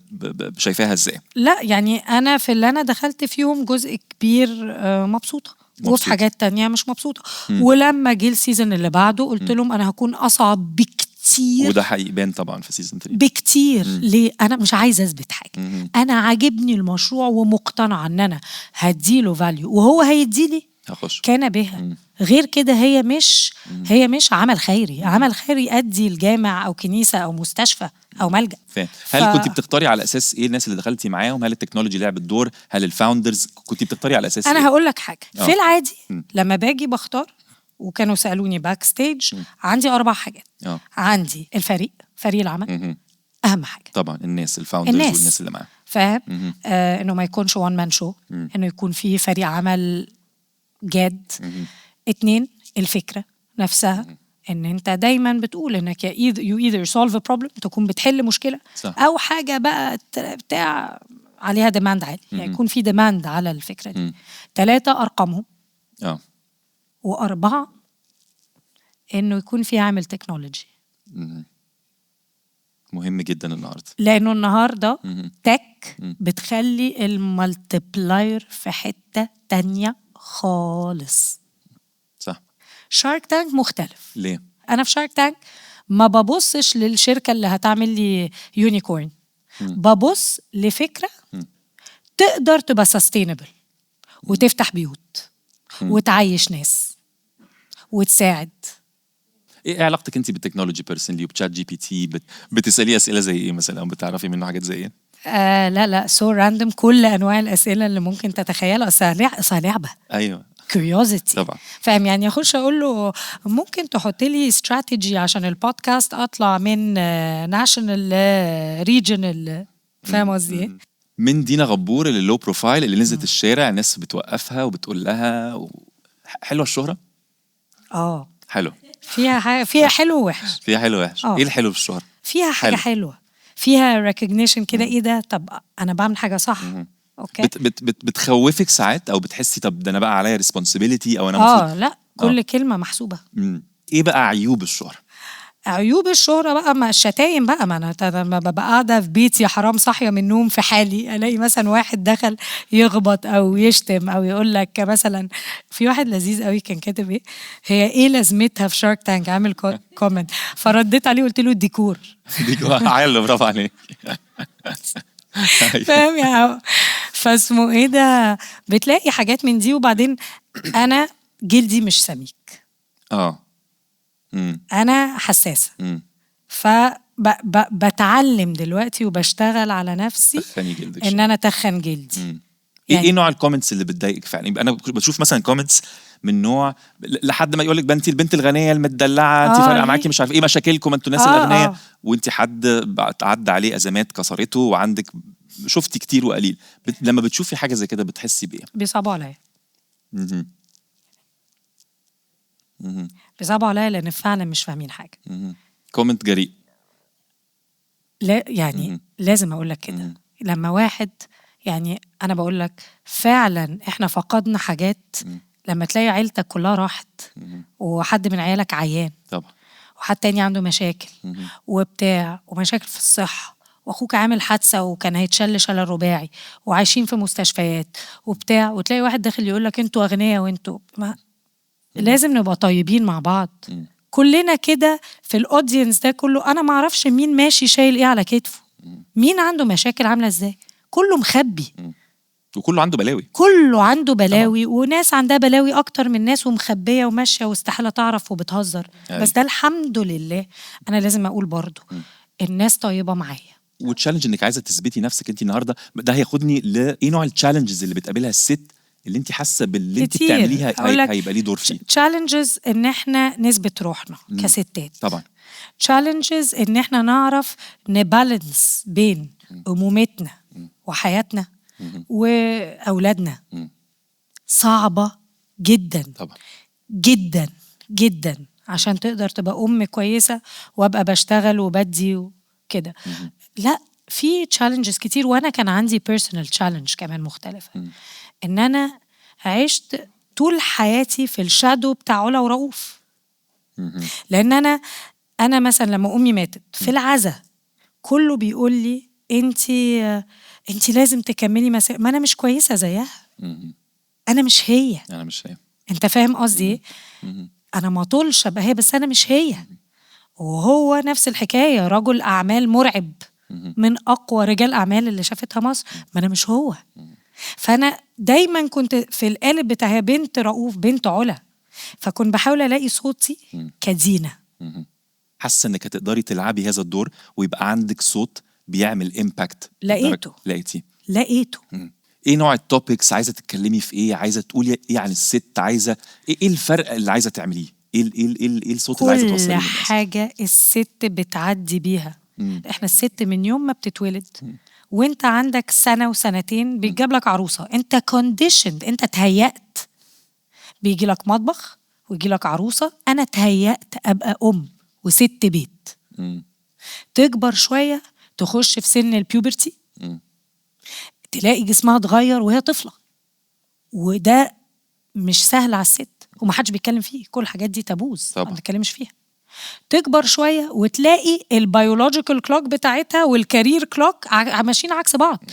شايفاها ازاي؟ لا، يعني انا في اللي انا دخلت فيهم جزء كبير مبسوطه، وفي مبسوطة. حاجات تانية مش مبسوطة. ولما جه ال season اللي بعده قلت لهم انا هكون اصعب بكتير. وده حقيقي بان طبعا في season 3. بكتير. ليه؟ انا مش عايزه اثبت حاجه. انا عاجبني المشروع ومقتنعه ان انا هديله value وهو هيديلي. هخش. كان بها. غير كده هي مش عمل خيري. عمل خيري يأدي الجامع او كنيسة او مستشفى او ملجأ. فاهم. هل كنت بتختاري على اساس ايه الناس اللي دخلتي معاهم؟ هل ال technology لعبت دور؟ هل ال founders؟ كنت بتختاري على اساس انا ايه؟ هقول لك حاجه. في العادي لما باجي بختار، وكانوا سالوني backstage، عندي اربع حاجات. عندي الفريق، فريق العمل، اهم حاجه. طبعا، الناس ال founders الناس. والناس اللي معاهم. فاهم؟ انه ما يكونش one man show، انه يكون في فريق عمل جاد. اتنين، الفكرة نفسها، ان انت دايما بتقول انك you either solve a problem، تكون بتحل مشكله، او حاجة بقى بتاع عليها demand عالي، يعني يكون في demand على الفكرة دي. ثلاثة، ارقامهم. واربعه، انه يكون في عامل technology. مهم جدا النهارده. لانه النهارده tech بتخلي ال multiplier في حتة تانية خالص. Shark Tank مختلف. ليه؟ انا في Shark Tank ما ببصش للشركة اللي هتعمل لي unicorn، ببص لفكرة تقدر تبقى sustainable وتفتح بيوت وتعيش ناس وتساعد. ايه علاقتك انت بال technology personally وب ChatGPT؟ بتساليه اسئلة زي ايه مثلا، او بتعرفي منه حاجات زي ايه؟ لا لا، so random، كل انواع الاسئلة اللي ممكن تتخيلها، اصل لعبه curiosity. فاهم؟ يعني اخش اقول له ممكن تحط لي استراتيجي عشان البودكاست اطلع من national regional، فاهم قصدي ايه؟ من دينا غبور اللي low profile، اللي نزلت الشارع الناس بتوقفها وبتقول لها حلوة الشهره؟ اه. حلو. فيها حاجة، فيها حلو ووحش. فيها حلو وحش. ايه الحلو في الشهره؟ فيها حاجة حلو. حلوه، فيها recognition كده، ايه ده؟ طب انا بعمل حاجة صح، okay. بت بت بت بتخوفك ساعات، او بتحسي طب ده انا بقى عليا responsibility، او انا المفروض؟ اه لا، كل كلمة محسوبه. ايه بقى عيوب الشهره؟ عيوب الشهرة بقى ما الشتايم بقى، ما انا لما ببقى قاعدة في بيتي يا حرام، صاحية من النوم في حالي، الاقي مثلا واحد دخل يخبط او يشتم او يقول لك مثلا، في واحد لذيذ قوي كان كاتب ايه، هي ايه لازمتها في Shark Tank؟ عامل comment، فرديت عليه قلت له الديكور. ديكور، حلو، برافو عليك. فاهم يا فاسمه ايه ده، بتلاقي حاجات من دي، وبعدين انا جلدي مش سميك. اه امم انا حساسه. فبتعلم دلوقتي وبشتغل على نفسي تخني جلدك. ان انا تخن جلدي. ايه يعني ايه نوع ال comments اللي بتضايقك فعلا؟ يبقى انا بشوف مثلا comments من نوع لحد ما يقول لك انت البنت الغنية المدلعه، انت فارقه ليه؟ معاكي مش عارف ايه مشاكلكم انتوا الناس الاغنياء. وانت حد عدى عليه ازمات كسرته وعندك شفتي كتير وقليل. لما بتشوفي حاجة زي كده بتحسي بايه؟ بيصعبوا عليا. مهم. مهم. بيصعبوا عليا لان فعلا مش فاهمين حاجه. مهم. comment جريء. لا يعني لازم اقول لك كده. لما واحد، يعني انا بقول لك فعلا احنا فقدنا حاجات، لما تلاقي عيلتك كلها راحت وحد من عيالك عيان وحد تاني عنده مشاكل وبتاع ومشاكل في الصحة، واخوك عامل حادثة وكان هيتشل شلل رباعي، وعايشين في مستشفيات وبتاع، وتلاقي واحد داخل يقول لك انتوا اغنياء وانتوا ما. لازم نبقى طيبين مع بعض كلنا كده في ال audience ده كله. انا ما اعرفش مين ماشي شايل ايه على كتفه، مين عنده مشاكل عامله ازاي، كله مخبي. وكله عنده بلاوي. كله عنده بلاوي، وناس عندها بلاوي اكتر من ناس ومخبيه وماشية واستحاله تعرف وبتهزر. بس ده الحمد لله، انا لازم اقول برضو الناس طيبة معايا. و challenge انك عايزه تثبتي نفسك انت النهارده، ده هياخدني لايه؟ نوع ال challenges اللي بتقابلها الست اللي انت حاسه باللي انت كتير. بتعمليها أقول لك هيبقى ليه دور فيه؟ challenges ان احنا نثبت روحنا كستات. Challenges ان احنا نعرف ن balance بين امومتنا وحياتنا واولادنا. صعبة جدا. جدا جدا، عشان تقدر تبقى ام كويسة وابقى بشتغل وبدي وكده. لا، في challenges كتير، وانا كان عندي personal challenge كمان مختلفه، ان انا عشت طول حياتي في ال shadow بتاع علا ورؤوف. لان انا مثلا لما امي ماتت في العزا كله بيقول لي انت لازم تكملي ما انا مش كويسة زيها. انا مش هي. انا مش هي. انت فاهم قصدي ايه؟ انا ما طولش ابقى هي، بس انا مش هي. وهو نفس الحكايه، رجل اعمال مرعب، من اقوى رجال اعمال اللي شافتها مصر، ما انا مش هو. فانا دايما كنت في القالب بتاع هي بنت رؤوف، بنت علا، فكنت بحاول الاقي صوتي كدينا. حاسه انك هتقدري تلعبي هذا الدور ويبقى عندك صوت بيعمل impact؟ لقيته. لقيتيه. لقيته. ايه نوع ال topics؟ عايزه تتكلمي في ايه؟ عايزه تقولي ايه عن الست؟ عايزه ايه؟ ايه الفرق اللي عايزه تعمليه؟ ايه الصوت اللي عايزه توصليه كل للناس؟ حاجة الست بتعدي بيها. احنا الست من يوم ما بتتولد وانت عندك سنة وسنتين بيتجاب لك عروسه، انت conditioned، انت اتهيأت، بيجي لك مطبخ ويجي لك عروسه. انا اتهيأت ابقى ام وست بيت. تكبر شوية تخش في سن ال puberty، تلاقي جسمها اتغير وهي طفله، وده مش سهل على الست ومحدش بيتكلم فيه، كل الحاجات دي taboos ما بنتكلمش فيها. تكبر شوية وتلاقي ال biological clock بتاعتها وال career clock ماشيين عكس بعض.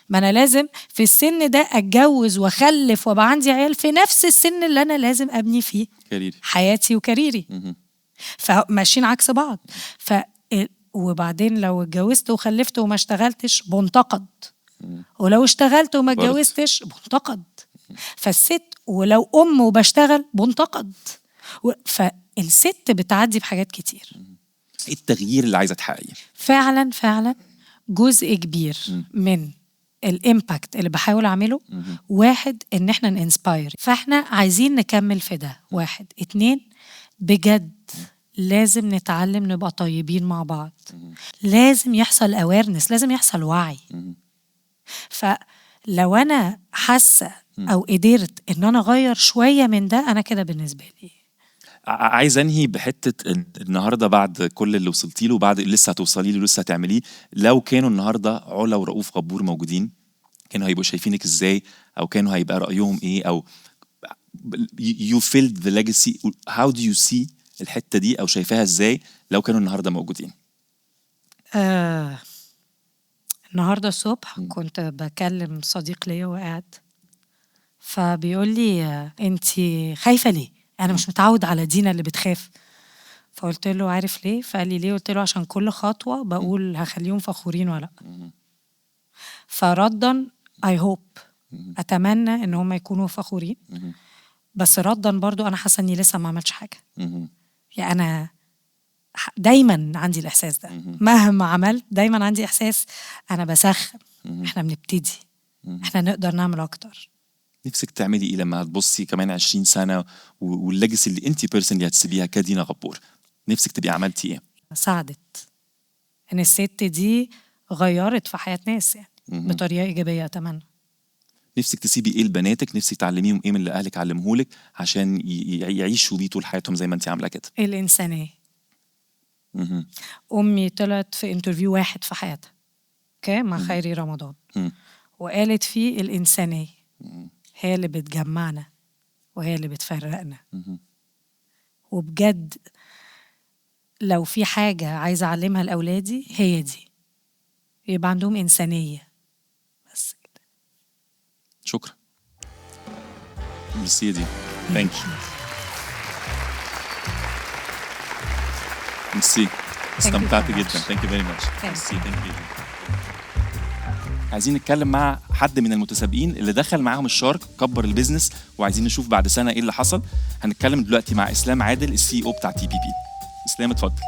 ما انا لازم في السن ده اتجوز واخلف وابقى عندي عيال في نفس السن اللي انا لازم ابني فيه career ي. حياتي و career ي، فماشيين عكس بعض. وبعدين لو اتجوزت وخلفت وما اشتغلتش بنتقد، ولو اشتغلت وما اتجوزتش بنتقد. فالست ولو ام وبشتغل بنتقد. فالست بتعدي بحاجات كتير. ايه التغيير اللي عايزه تحققيه؟ فعلا فعلا جزء كبير من ال impact اللي بحاول اعمله، واحد ان احنا ن inspire، فاحنا عايزين نكمل في ده. واحد. اتنين، بجد لازم نتعلم نبقى طيبين مع بعض. لازم يحصل awareness، لازم يحصل وعي. فلو انا حاسه او قدرت ان انا اغير شوية من ده، انا كده بالنسبة لي. عايز انهي بحته النهارده، بعد كل اللي وصلتي له وبعد اللي لسه هتوصلي له ولسه هتعمليه، لو كانوا النهارده علا ورؤوف غبور موجودين، كانوا هيبقوا شايفينك ازاي؟ او كانوا هيبقى رايهم ايه؟ او you filled the legacy، how do you see الحتة دي او شايفاها ازاي لو كانوا النهارده موجودين؟ النهارده الصبح كنت بكلم صديق ليا وقاعد، فبيقول لي انت خايفة ليه؟ انا مش متعود على دينا اللي بتخاف. فقلت له عارف ليه؟ فقال لي ليه؟ قلت له عشان كل خطوة بقول هخليهم فخورين ولا لا. فردا I hope، اتمنى ان هم يكونوا فخورين، بس ردا برضو انا حاسه اني لسه ما عملتش حاجة. يعني انا دايما عندي الاحساس ده، مهما عملت دايما عندي احساس انا بسخن، احنا بنبتدي، احنا نقدر نعمل اكتر. نفسك تعملي ايه لما هتبصي كمان 20 سنة وال legacy اللي انت personally هتسيبيها كدينا غبور، نفسك تبقي عملتي ايه؟ ساعدت ان الست دي غيرت في حياة ناس يعني بطريقة ايجابية. اتمنى. نفسك تسيبي ايه لبناتك؟ نفسك تعلميهم ايه من اللي اهلك علمهولك عشان يعيشوا بيه طول حياتهم زي ما انت عامله كده؟ الانسانية. امي طلعت في interview واحد في حياتها، okay، مع خيري رمضان، وقالت فيه الانسانية هي اللي بتجمعنا وهي اللي بتفرقنا. وبجد لو في حاجة عايزة أعلمها لأولادي هي دي، يبقى عندهم إنسانية بس كده. شكرا. ميرسي دي. thank you. ميرسي، استمتعت جدا. thank you very much. ميرسي. thank you. عايزين نتكلم مع حد من المتسابقين اللي دخل معاهم ال Shark، كبر ال business، وعايزين نشوف بعد سنة ايه اللي حصل. هنتكلم دلوقتي مع اسلام عادل، ال CEO بتاع TPP. اسلام اتفضل.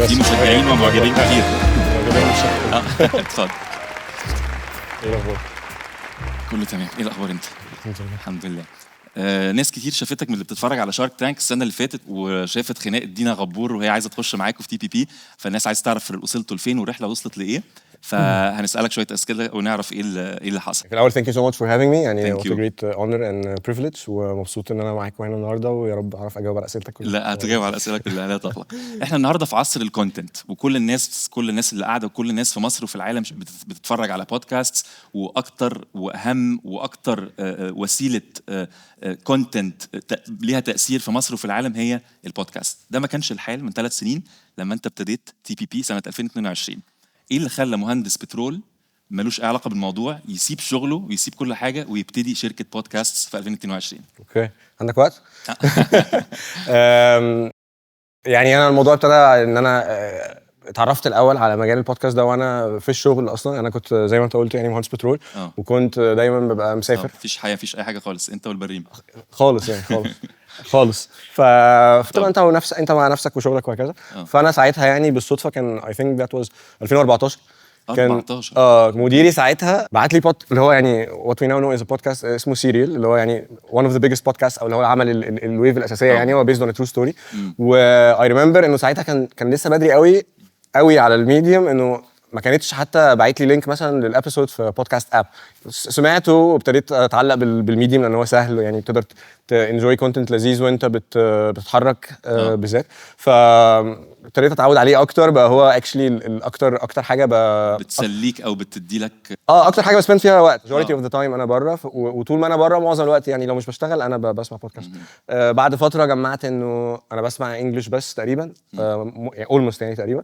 في مشجعين ومعجبين كتير. اتفضل. ايه الاخبار؟ كله تمام. ايه الاخبار انت؟ الحمد لله. ناس كتير شافتك من اللي بتتفرج على Shark Tank السنة اللي فاتت، وشافت خناقه دينا غبور وهي عايزه تخش معاكم في TPP، فالناس عايزه تعرف وصلتوا لفين والرحلة وصلت لايه. فهنسالك شوية اسئلة ونعرف ايه اللي حصل. في الاول thank you so much for having me، يعني Thank what a you. great honor and privilege، ومبسوط ان انا معاكم هنا النهارده، ويا رب اعرف اجاوب على اسئلتك كلها. لا، هتجاوب على الاسئلة كلها، لا تقلق. احنا النهارده في عصر ال content، وكل الناس كل الناس اللي قاعدة وكل الناس في مصر وفي العالم بتتفرج على بودكاست، واكتر واهم واكتر وسيلة content ليها تاثير في مصر وفي العالم هي البودكاست. ده ما كانش الحال من 3 سنين لما انت ابتديت TPP سنة 2022. ايه اللي خلى مهندس بترول ملوش اي علاقة بالموضوع يسيب شغله ويسيب كل حاجة ويبتدي شركة بودكاست في 2022؟ okay، عندك وقت؟ يعني انا الموضوع ابتدى ان انا اتعرفت الاول على مجال البودكاست ده وانا في الشغل اصلا. انا كنت زي ما انت قلت يعني مهندس بترول، وكنت دايما ببقى مسافر. مفيش حياه، مفيش اي حاجة خالص، انت والبريمه. خالص يعني، خالص خالص. فتبقى انت ونفس انت مع نفسك وشغلك وهكذا. فانا ساعتها يعني بالصدفة كان I think that was 2014 كان 14. اه، مديري ساعتها بعت لي pod اللي هو يعني what we now know as podcast اسمه Serial، اللي هو يعني one of the biggest podcast، او اللي هو عمل ال wave الاساسيه. يعني هو based on true story. و I remember انه ساعتها كان لسه بدري قوي قوي على ال medium، انه ما كانتش حتى باعت لي link مثلا لل episode في podcast app. سمعته وابتديت اتعلق بال medium لان هو سهل، يعني تقدر ت enjoy content لذيذ وانت بتتحرك بالذات. فابتديت اتعود عليه اكتر، بقى هو actually الاكتر اكتر حاجة بتسليك او بتدي لك. اه، اكتر حاجة ب spend فيها وقت majority of the time انا بره، وطول ما انا بره معظم الوقت يعني لو مش بشتغل انا بسمع بودكاست. بعد فترة جمعت انه انا بسمع English بس تقريبا، almost يعني تقريبا.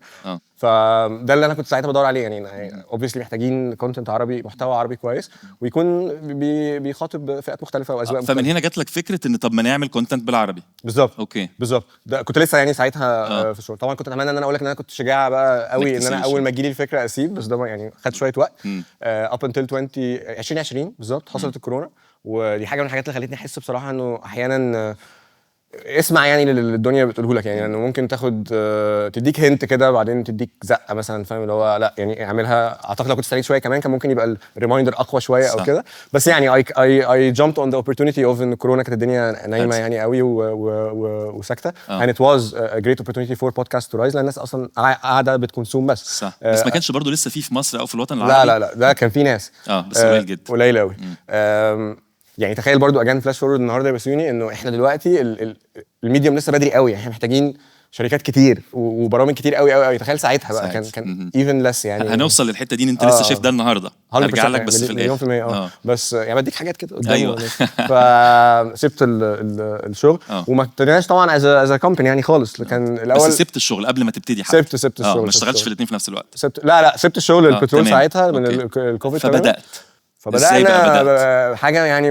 فده اللي انا كنت ساعتها بدور عليه، يعني obviously محتاجين content عربي، محتوى عربي كويس ويكون بيخاطب فئات مختلفة واذواق فمن مختلفه. هنا جات لك فكرة ان طب ما نعمل content بالعربي. بالظبط. بالظبط، ده كنت لسه يعني ساعتها في الشغل. طبعا كنت اتمنى ان انا اقول لك ان انا كنت شجاع بقى قوي إنك ان انا تسيب اول ما تجيلي الفكرة اسيب، بس ده يعني خد شوية وقت. Up until 20 2020 بالظبط حصلت الكورونا، ودي حاجة من الحاجات اللي خلتني احس بصراحة انه احيانا اسمع يعني اللي الدنيا بتقوله لك، يعني انه ممكن تاخد تديك hint كده بعدين تديك زقه مثلا، فاهم؟ اللي هو لا يعني اعملها. اعتقد لو كنت استنيت شوية كمان كان ممكن يبقى ال reminder اقوى شوية او كده، بس يعني I jumped on the opportunity of ان الكورونا كانت الدنيا نايمة يعني قوي وساكته and it was a great opportunity for podcast to rise، لان الناس اصلا قاعدة بت consume بس. صح، بس ما كانش برضو لسه في مصر او في الوطن العربي. لا لا لا، ده كان في ناس. اه، بس قليل جدا. قليل قوي. يعني تخيل برضو again flash forward النهارده يا بسيوني انه احنا دلوقتي ال medium لسه بدري قوي، يعني احنا محتاجين شركات كتير وبرامج كتير قوي قوي قوي. تخيل ساعتها بقى كان ساعتها. كان مهم. even less يعني. هنوصل للحتة دي ان انت لسه شايف ده النهارده. 100% هرجع لك بس في مليون الاخر. في المية اه. بس يعني بديك حاجات كده قدام. فسبت الشغل وما ابتديناش طبعا as company يعني خالص، كان الاول بس سبت الشغل قبل ما تبتدي حتى. سبت الشغل. ما سبت اشتغلتش في الشغل. الاثنين في نفس الوقت. سبت، لا لا، سبت الشغل البترول ساعتها من الكوفيد تماماً. فبدات إزاي بقى؟ فبدانا بدأت؟ حاجة يعني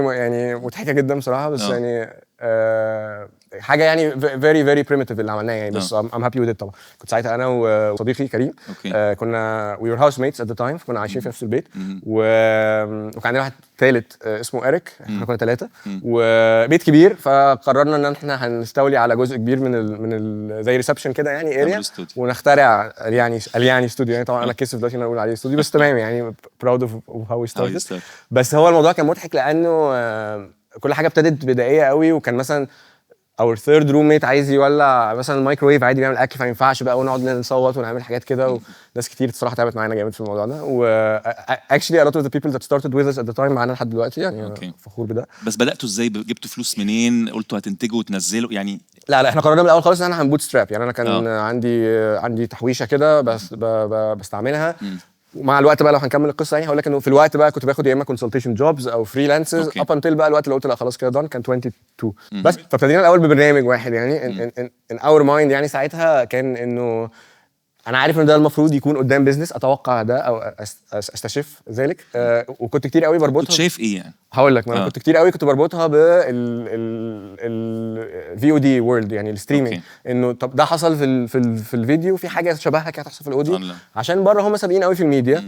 مضحكة جدا بصراحه، بس يعني حاجة يعني very very primitive اللي عملناها يعني، بس I'm happy with it طبعا. كنت ساعتها انا وصديقي كريم كنا we were housemates at the time، كنا عايشين في نفس البيت وكان عندنا واحد ثالث اسمه اريك، احنا كنا ثلاثة وبيت كبير، فقررنا ان احنا هنستولي على جزء كبير من ال زي reception كده يعني area تعملوا استوديو. ونخترع يعني استوديو. يعني طبعا انا كسف دلوقتي ان انا اقول عليه استوديو، بس تمام يعني proud of how we How you started. started. بس هو الموضوع كان مضحك لانه كل حاجة ابتدت بدائية قوي، وكان مثلا our third roommate عايز يولع مثلا الميكروويف عادي بيعمل اكل، فما ينفعش بقى، ونقعد نصوت ونعمل حاجات كده، وناس كتير الصراحة تعبت معانا جامد في الموضوع ده، و actually a lot of the people that started with us at the time معانا لحد دلوقتي يعني. فخور بده. بس بداتوا ازاي؟ جبتوا فلوس منين؟ قلتوا هتنتجوا وتنزلوا يعني؟ لا لا، احنا قررنا من الاول خالص ان احنا هن bootstrap. يعني انا كان عندي تحويشه كده بس بستعملها، ومع الوقت بقى لو هنكمل القصة يعني هقول لك انه في الوقت بقى كنت باخد يا اما consultation jobs او freelances up until بقى الوقت اللي قلت لا خلاص كده done، كان 22 بس. فابتدينا الاول ببرنامج واحد، يعني in our mind يعني ساعتها كان انه انا عارف ان ده المفروض يكون قدام business، اتوقع ده او استشف ذلك، وكنت كتير قوي بربطها. كنت شايف ايه يعني؟ هقول لك، ما انا كنت كتير قوي كنت بربطها بال ال VOD world، يعني ال streaming، انه طب ده حصل في الفيديو، في حاجة شبهها كده هتحصل في ال audio Online. عشان بره هم سابقين قوي في الميديا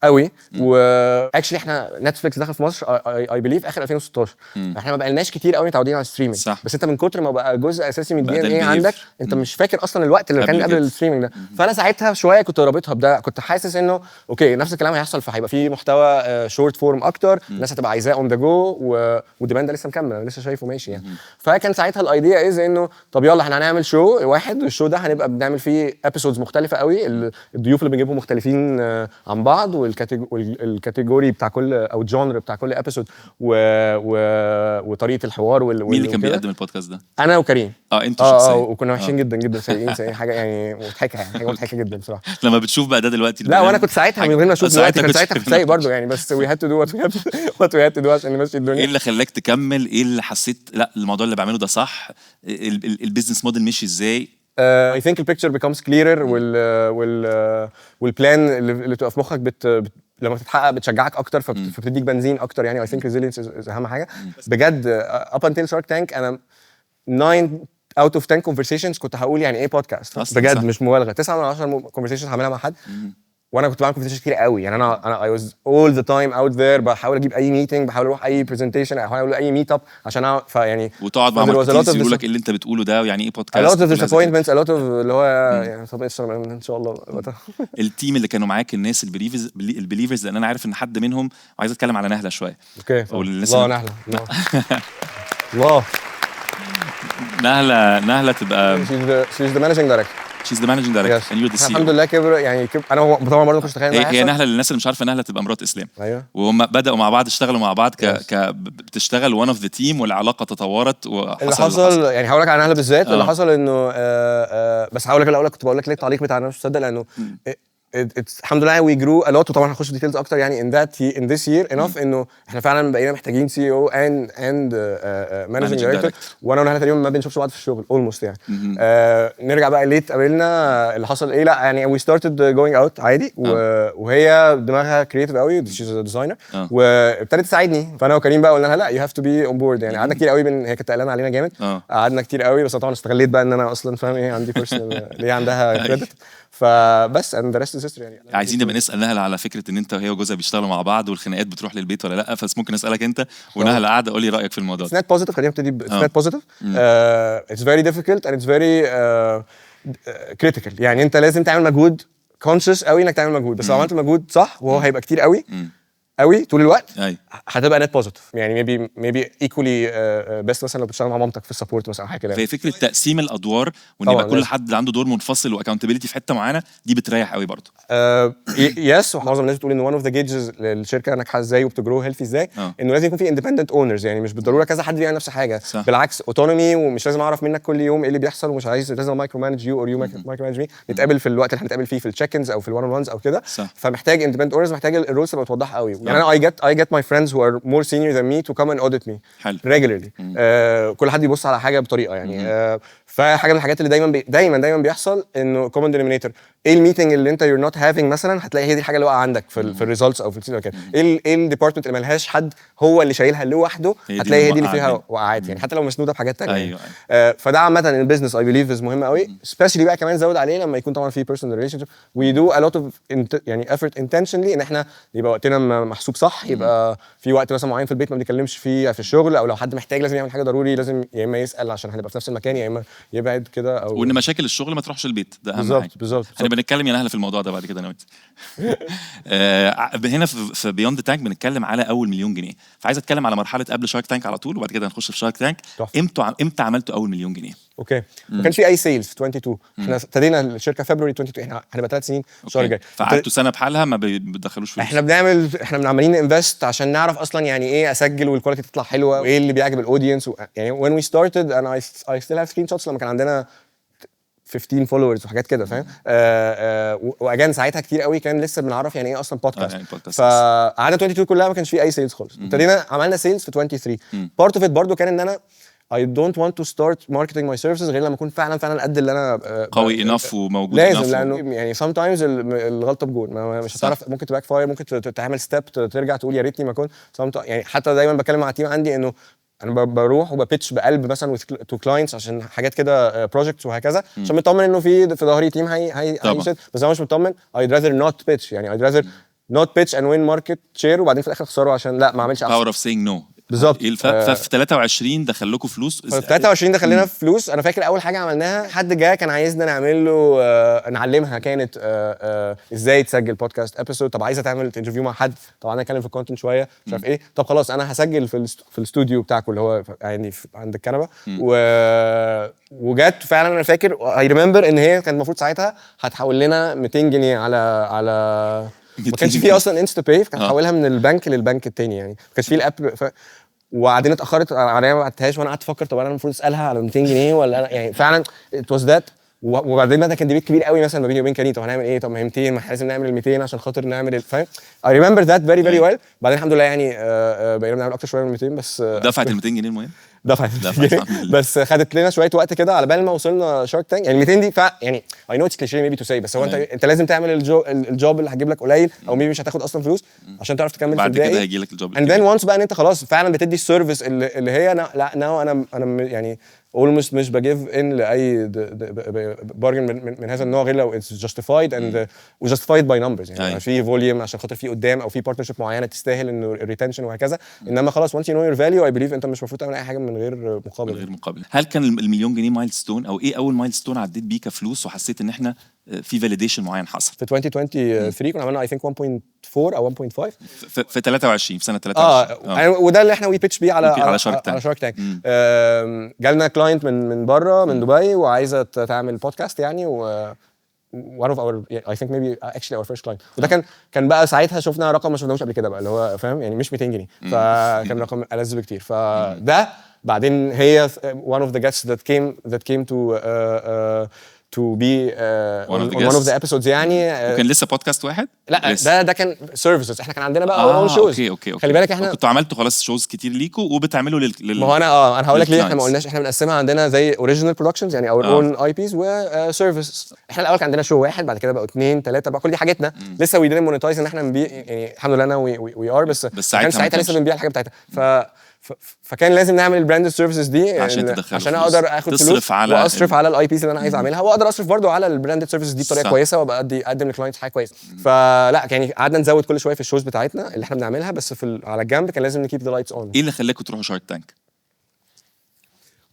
قوي. و actually احنا نتفليكس دخل في مصر I believe اخر 2016، احنا ما بقالناش كتير قوي متعودين على ال streaming. بس انت من كتر ما بقى جزء اساسي من بقى ال DNA ده ال behavior. عندك، انت مش فاكر اصلا الوقت اللي كان قبل قبل كده. ال streaming ده. فانا ساعتها شوية كنت رابطها بده، كنت حاسس انه okay نفس الكلام هيحصل، فهيبقى في محتوى short form اكتر، الناس هتبقى عايزاه on the go، وال demand ده لسه مكمل، انا لسه شايفه ماشي يعني. فكان ساعتها ال idea is انه طب يلا احنا هنعمل show واحد، وال show ده هنبقى بنعمل فيه episodes مختلفة قوي، الضيوف اللي بنجيبهم مختلفين عن بعض، وال category بتاع كل او ال genre بتاع كل episode وطريقه الحوار مين اللي كان وكده. بيقدم البودكاست ده؟ انا وكريم. اه، انتوا شخصيا. اه، وكنا وحشين جدا جدا، سيئين سيئين، حاجة يعني مضحكه، يعني حاجة مضحكة جدا بصراحه. لما بتشوف بقى ده دلوقتي لا، وانا كنت ساعتها من غير ما اشوف دلوقتي ساعتها كان كنت ساعتها كنت سايق برضه يعني، بس we had to do what we had to do عشان نمشي الدنيا. ايه اللي خلاك تكمل؟ ايه اللي حسيت لا الموضوع اللي بعمله ده صح؟ ال business model مشي ازاي؟ I think ال picture becomes clearer وال plan اللي بتبقى في مخك لما بتتحقق بتشجعك اكتر، فبتديك بنزين اكتر. يعني I think resilience is اهم حاجة بجد. up until Shark Tank انا 9 out of 10 conversations كنت هقول يعني ايه بودكاست. أصلاً، بجد صح. مش مبالغه، 9 من 10 conversations هعملها مع حد، وانا كنت بعمل conversation كتير قوي. يعني انا I was all the time out there، بحاول اجيب اي meeting، بحاول اروح اي presentation، بحاول اقول اي meetup عشان فيعني وتقعد مع there was a lot marketers of يقولوا لك ايه اللي انت بتقوله ده، ويعني ايه a بودكاست lot of وكل هذا. disappointments، a lot of اللي هو يعني طب ايش ان شاء الله. ال team اللي كانوا معاك، الناس ال believers، لان انا عارف ان حد منهم، وعايز اتكلم على نهله شويه. okay. والناس الله، نهله، الله الله. نهله، نهله تبقى she's the managing director. she's the managing director Yes. and you're the CEO. الحمد لله كبر، يعني كبر. انا طبعا برضه كنت اتخيل هي إنها هي هيحصل. نهله، للناس اللي مش عارفه، نهله تبقى مرات اسلام. وهم بداوا مع بعض، اشتغلوا مع بعض ك بتشتغل one of the team، والعلاقة تطورت وحصل اللي حصل، يعني هقول لك على نهله بالذات، اللي حصل انه بس هقول لك الاول، كنت بقول لك ليه التعليق بتاع انا مش مصدق، لانه الحمد لله we grew a lot، وطبعا هنخش details اكتر يعني in this year enough انه احنا فعلا بقينا محتاجين CEO and managing Managing director. director. وانا ونهله تقريبا ما بنشوفش بعض في الشغل almost يعني. نرجع بقى ليه اتقابلنا، اللي حصل ايه؟ لا يعني we started going out عادي، وهي دماغها creative قوي، she's a designer، وابتدت تساعدني. فانا وكريم بقى قلنا لها لا، you have to be on board. يعني قعدنا كتير قوي هي كانت قلقانة علينا جامد. قعدنا كتير قوي، بس طبعا استغليت بقى ان انا اصلا فاهم ايه، عندي personal ليه عندها credit، فبس and the rest is history يعني. عايزين نبقى نسال نهله على فكرة ان انت وهي وجوزها بيشتغلوا مع بعض، والخناقات بتروح للبيت ولا لا، بس ممكن اسالك انت ونهله قاعده، قولي رايك في الموضوع ده. net positive، خلينا نبتدي. It's net positive. it's very difficult and it's very critical. يعني انت لازم تعمل مجهود conscious قوي انك تعمل مجهود، بس لو عملت مجهود صح، وهو هيبقى كتير قوي قوي طول الوقت، هتبقى net positive، يعني maybe equally best مثلا لو بتشتغل مع مامتك في ال support مثلا او حاجة كده. فهي فكرة تقسيم الادوار، وان طبعاً يبقى كل لازم. حد عنده دور منفصل و accountability في حتة معينه، دي بتريح قوي برضه. yes، ومعظم الناس بتقول ان one of the gauges للشركة ناجحة ازاي وبت grow healthy ازاي انه لازم يكون في independent owners، يعني مش بالضرورة كذا حد بيعمل نفس حاجه. بالعكس، autonomy، ومش لازم اعرف منك كل يوم ايه اللي بيحصل، ومش عايز لازم micromanage you or you micromanage me. نتقابل في الوقت اللي هنتقابل فيه، في ال check-ins او في ال one on ones او كده. فمحتاج independent owners، محتاج ال roles تبقى متوضحه قوي. يعني انا I get my friends who are more senior than me to come and audit me regularly. كل حد يبص على حاجة بطريقة يعني. فحاجه من الحاجات اللي دايما دايما دايما بيحصل انه common denominator، ايه ال meeting اللي انت you're not having مثلا، هتلاقي هي دي الحاجة اللي واقعه عندك في ال results او في ال كده. ايه ال department اللي ملهاش حد هو اللي شايلها لوحده، هي دي هتلاقي هي اللي دي اللي موقعة فيها الدنيا. وقعات، يعني حتى لو مسنوده بحاجات تانية. أيوة. فده عامة ال business I believe is مهم قوي، especially بقى كمان زود عليه لما يكون طبعا في personal relationship. we do a lot of يعني effort intentionally ان احنا يبقى وقتنا محسوب صح، يبقى في وقت مثلا معين في البيت ما بنتكلمش فيه في الشغل، او لو حد محتاج لازم يعمل حاجة ضروري، لازم يا اما يسال عشان هنبقى في نفس المكان، يا اما يبعد كده او وان مشاكل الشغل ما تروحش البيت، ده اهم حاجه. بالظبط. هنبقى نتكلم يا نهله في الموضوع ده بعد كده انا وانت. هنا في Beyond Tank بنتكلم على اول مليون جنيه، فعايز اتكلم على مرحلة قبل Shark Tank على طول، وبعد كده هنخش في Shark Tank. امتى عملتوا اول مليون جنيه؟ okay، ما كانش في اي sales في 22. احنا ابتدينا الشركة February 22، احنا هنبقى 3 سنين الشهر الجاي. فقعدتوا سنة بحالها ما بتدخلوش فلوس؟ احنا عمالين invest عشان نعرف اصلا يعني ايه اسجل وال quality تطلع حلوه، وايه اللي بيعجب ال audience. يعني when we started انا I still have screenshots لما كان عندنا 15 followers وحاجات كده، فاهم؟ و again ساعتها كتير قوي كان لسه بنعرف يعني ايه اصلا بودكاست. يعني بودكاست. فقعدنا 22 كلها ما كانش فيه اي sales خالص. ابتدينا عملنا sales في 23. part of it برضو كان ان انا I don't want to start marketing my services غير لما اكون فعلا فعلا قد اللي انا قوي enough وموجود لازم enough. لانه يعني sometimes الغلطة بجون، مش هتعرف، ممكن ت backfire، ممكن تعمل step ترجع تقول يا ريتني ما كنت. يعني حتى دايما بتكلم مع ال team عندي انه انا بروح وب pitch بقلب مثلا to clients عشان حاجات كده، projects وهكذا، عشان مطمن انه في ظهري team هي هيسد. بس انا مش مطمن، I'd rather not pitch، يعني I'd rather not pitch and win market share وبعدين في الاخر اخسره عشان لا ما اعملش احسن. power of saying no. بالظبط. ايه ففي 23 دخل لكم فلوس؟ في 23 دخل لنا فلوس. انا فاكر اول حاجة عملناها، حد جه كان عايزنا نعمل له نعلمها كانت ازاي تسجل podcast episode. طب عايزه تعمل interview مع حد، طب انا اتكلم في ال content شويه، مش عارف ايه. طب خلاص انا هسجل في الاستوديو بتاعكم اللي هو يعني عند الكنبه. وجت فعلا، انا فاكر I remember ان هي كان المفروض ساعتها هتحول لنا 200 جنيه على ما كانش فيه اصلا InstaPay، فكان حولها من البنك للبنك التاني، يعني ما كانش فيه ال app. وبعدين اتاخرت عليا ما بعتهاش، وانا قعدت افكر طب انا المفروض اسالها على 200 جنيه ولا أنا، يعني فعلا it was that. وبعدين بقى ده كان debate كبير قوي مثلا ما بيني وبين كريم، طب هنعمل ايه؟ طب ما هي 200، ما احنا لازم نعمل ال 200 عشان خاطر نعمل فاهم؟ I remember that very very well. بعدين الحمد لله يعني بقينا بنعمل اكتر شوية من 200 بس. دفعت ال 200 جنيه المهم؟ دفعت. دفعت، الحمد لله. بس خدت لنا شوية وقت كده على بال ما وصلنا Shark Tank. يعني 200 دي يعني I know it's cliché maybe to say، بس هو انت انت لازم تعمل ال job اللي هتجيب لك قليل او maybe مش هتاخد اصلا فلوس عشان تعرف تكمل في بعد كده الباقي. هيجي لك ال job. and then once بقى ان انت خلاص فعلا بتدي ال service اللي هي لا now انا يعني almost مش ب give in لاي bargain من هذا النوع غير لو it's justified and و justified by numbers، يعني في volume عشان خاطر في قدام او في partnership معينة تستاهل انه ال retention وهكذا. انما خلاص once you know your value، I believe انت مش المفروض تعمل اي حاجة من غير مقابل. من غير مقابل. هل كان المليون جنيه milestone او ايه اول milestone عديت بيه كفلوس وحسيت ان احنا في validation معين حصل؟ في 2023 كنا عملنا I think 1.4 او 1.5. في 23، في سنة 23. اه، وده اللي احنا we pitch بيه على على Shark Tank. على Shark Tank. جالنا client من بره، من دبي، وعايزه تعمل بودكاست يعني، و one of our، I think maybe actually our first client. وده كان بقى ساعتها شفنا رقم ما شفناهوش قبل كده بقى، اللي هو فاهم يعني مش 200 جنيه، فكان رقم ألذ بكتير. فده بعدين هي one of the guests that came to be one of the on one of guests. the episodes يعني. وكان لسه بودكاست واحد؟ لا. لسه. ده كان services، احنا كان عندنا بقى own shows. okay. خلي بالك احنا كنتوا عملتوا خلاص shows كتير ليكوا وبتعملوا لل ما هو انا هقول لك ليه احنا ما لل clients. قلناش. احنا بنقسمها عندنا زي original productions، يعني our own IPs، و service. احنا الاول كان عندنا show واحد، بعد كده بقوا اثنين، ثلاثه، بقى كل دي حاجتنا لسه we didn't monetize ان احنا نبيع، يعني الحمد لله انا we are، بس بس ما ساعتها كانش ما ساعتها لسه كانش. بنبيع الحاجة بتاعتها، فكان لازم نعمل ال brand services دي عشان تدخلوا عشان فلوس. اقدر اخد تصرف فلوس على واصرف على ال IPs اللي انا عايز اعملها، واقدر اصرف برضو على ال brand services دي بطريقة كويسه، وابقى اقدم لل clients حاجة كويسه. فلا يعني قعدنا نزود كل شوية في ال shows بتاعتنا اللي احنا بنعملها، بس على الجنب كان لازم ن keep the lights on. ايه اللي خلاكوا تروحوا Shark Tank؟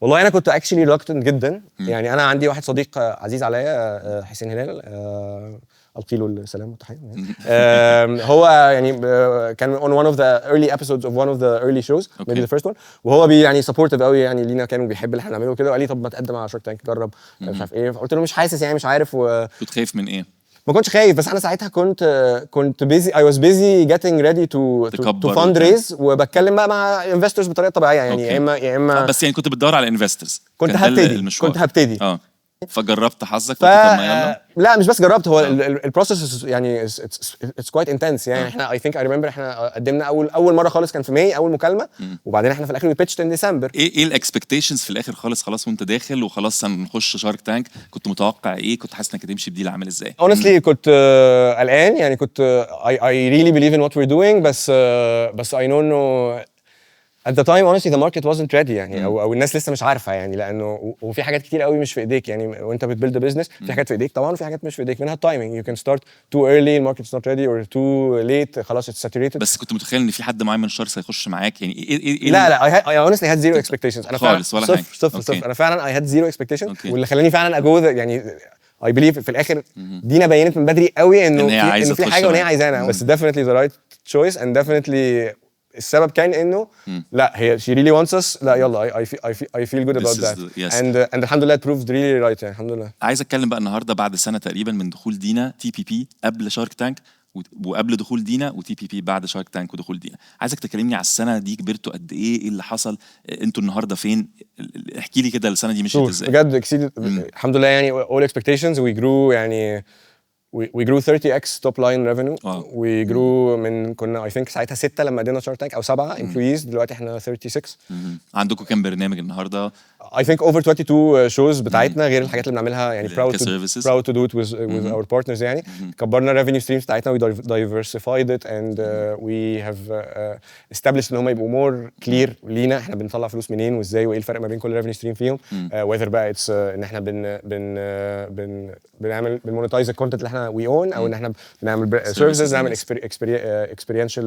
والله انا كنت actually reluctant جدا. يعني انا عندي واحد صديق عزيز عليا، حسين هلال، القي له السلام والتحيه. هو يعني كان on one of the early episodes of one of the early shows، maybe the first one، وهو يعني supportive قوي يعني لينا، كان وبيحب اللي احنا بنعمله كده، وقال لي طب ما تقدم على Shark Tank، جرب، مش عارف ايه. فقلت له مش حاسس يعني، مش عارف. كنت خايف من ايه؟ ما كنتش خايف، بس انا ساعتها كنت busy، I was busy getting ready to تكبر fund وبتاع. raise، وبتكلم بقى مع investors بطريقة طبيعية يعني، يا اما بس يعني كنت بتدور على investors؟ كنت هبتدي، كنت هبتدي. اه، فجربت حظك، قلت طب ما يلا. لا، مش بس جربت، هو ال process يعني it's quite intense يعني. احنا I think I remember احنا قدمنا اول مرة خالص كان في May اول مكالمه، وبعدين احنا في الاخر we pitched in December. ايه ال expectations في الاخر خالص؟ خلاص وانت داخل وخلاص هنخش Shark Tank، كنت متوقع ايه؟ كنت حاسس انك هتمشي ب deal عامل ازاي؟ honestly كنت قلقان يعني. كنت I really believe in what we're doing، بس I know انه at the time honestly the market wasn't ready يعني، او الناس لسه مش عارفه يعني، لانه وفي حاجات كتير قوي مش في ايديك يعني وانت بت build business. في حاجات في ايديك طبعا وفي حاجات مش في ايديك، منها ال timing، you can start too early، ال market not ready، or too late، خلاص it's saturated. بس كنت متخيل ان في حد معين من Sharks هيخش معاك؟ يعني ايه لا لا، I honestly had zero expectations. انا فعلا خالص ولا صفر حاجة. صفر صفر. انا فعلا I had zero expectation. واللي خلاني فعلا ا go يعني I believe في الاخر دينا بينت من بدري قوي انه إن هي في عايزة انه في تخش حاجة وان هي معاك. عايزانا، بس definitely the right choice and definitely السبب كان انه لا، هي she really wants us، لا يلا، I feel good This about is that. yes. And الحمد لله it proved really right يعني، الحمد لله. عايز اتكلم بقى النهارده بعد سنة تقريبا من دخول دينا TPP قبل Shark Tank، وقبل دخول دينا، و TPP بعد Shark Tank ودخول دينا. عايزك تكلمني على السنة دي، كبرتوا قد ايه؟ ايه اللي حصل؟ انتوا النهارده فين؟ احكي لي كده السنة دي مشيت ازاي. بجد exceeded الحمد لله يعني all expectations. we grew يعني we grew 30x top line revenue. We grew من كنا I think ساعتها ستة لما قدمنا Shark Tank او سبعة employees، دلوقتي احنا 36. عندكم كام برنامج النهارده؟ I think over 22 shows بتاعتنا، غير الحاجات اللي بنعملها يعني proud to ك services. proud to do it with our partners يعني. كبرنا revenue streams بتاعتنا، we diversified it and we have established ان هم يبقوا more clear لينا، احنا بنطلع فلوس منين وازاي وايه الفرق ما بين كل revenue stream فيهم، whether بقى it's ان احنا بن بن بن بنعمل بن monetize ال content اللي احنا we own، او ان احنا بنعمل services، نعمل experiential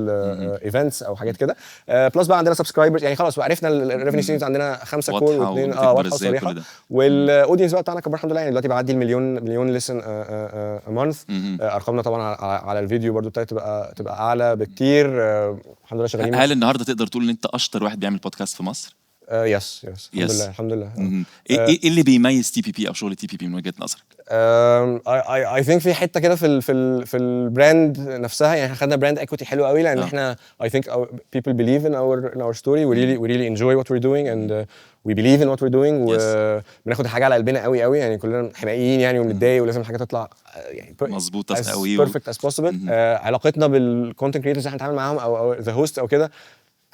events او حاجات كده. plus بقى عندنا subscribers، يعني خلاص بقى عرفنا ال revenue streams عندنا خمسة core واضحة واثنين وبتكبر واضحة إزاي وصريحه. كل ده. وال audience بقى بتاعنا كبر الحمد لله، يعني دلوقتي بعدي المليون، مليون listen month. ارقامنا طبعا على الفيديو برضو ابتدت تبقى اعلى بكتير. الحمد لله شغالين. هل النهارده تقدر تقول ان انت اشطر واحد بيعمل بودكاست في مصر؟ yes، الحمد لله، الحمد لله. ايه اللي بيميز TPP او شغل TPP من وجهه نظرك؟ I think في حتة كده في ال brand نفسها، يعني احنا خدنا brand equity حلو قوي لان احنا I think people believe in our story. we really enjoy what we're doing and we believe in what we're doing، وبناخد الحاجة على قلبنا قوي قوي، يعني كلنا حمائيين يعني وبنتضايق، ولازم الحاجة تطلع يعني مظبوطة as قوي perfect as possible. علاقتنا بال content creators اللي احنا بنتعامل معاهم او the host او كده،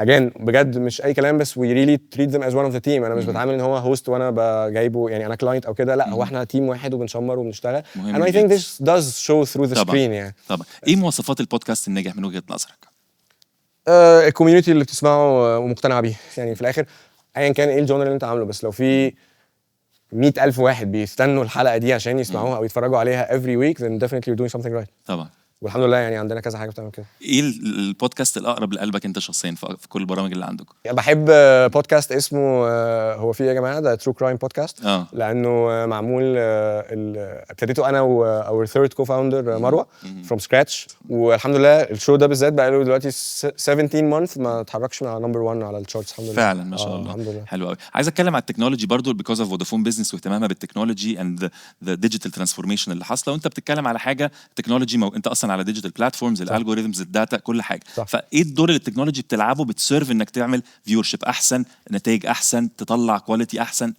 again بجد مش اي كلام، بس we really treat them as one of the team. انا مش بتعامل ان هو host وانا جايبه يعني انا client او كده، لا، هو احنا team واحد وبنشمر وبنشتغل مهم and I think جداً. this does show through the screen يعني. طبعا. ايه مواصفات البودكاست الناجح من وجهه نظرك؟ ال community اللي بتسمعه ومقتنعه بيه، يعني في الاخر ايا كان ايه ال genre اللي انت عامله، بس لو في 100,000 واحد بيستنوا الحلقة دي عشان يسمعوها او يتفرجوا عليها every week، then definitely you're doing something right. والحمد لله يعني عندنا كذا حاجة بتعمل كده. ايه البودكاست الاقرب لقلبك انت شخصيا في كل البرامج اللي عندكم؟ يعني بحب بودكاست اسمه هو في إيه يا جماعه، ده true crime podcast. لانه معمول ابتديته انا و our third co-founder مروه from scratch، والحمد لله ال show ده بالذات بقى له دلوقتي 17 month ما اتحركش من على number 1 على ال charts، الحمد لله. فعلا ما شاء الله. الحمد لله. حلو قوي. عايز اتكلم على ال technology برضو because of Vodafone Business واهتمامها بال technology and the digital transformation اللي حاصله، وانت بتتكلم على حاجة technology انت اصلا على digital platforms، ال algorithms، ال data، كل حاجه. فايه الدور اللي ال technology بتلعبه بت serve انك تعمل viewership احسن، نتائج احسن، تطلع quality احسن؟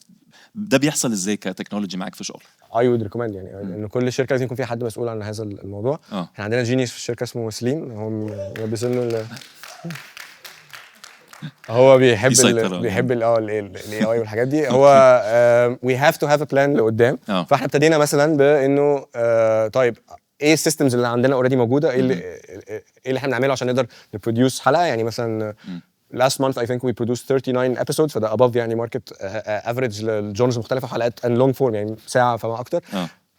ده بيحصل ازاي ك technology معاك في شغل؟ I would recommend يعني ان كل شركة لازم يكون فيها حد مسؤول عن هذا الموضوع. احنا عندنا genius في الشركة اسمه سليم، هو ملبسين له هو بيحب في سيطرة. بيحب ال AI والحاجات دي. هو we have to have a plan لقدام. فاحنا ابتدينا مثلا بانه طيب ايه ال systems اللي عندنا already موجوده، ايه اللي احنا بنعمله عشان نقدر ن produce حلقه؟ يعني مثلا last month I think we produced 39 episodes، فده above يعني market average لل genres مختلفه، حلقات and long form يعني ساعة فما اكتر.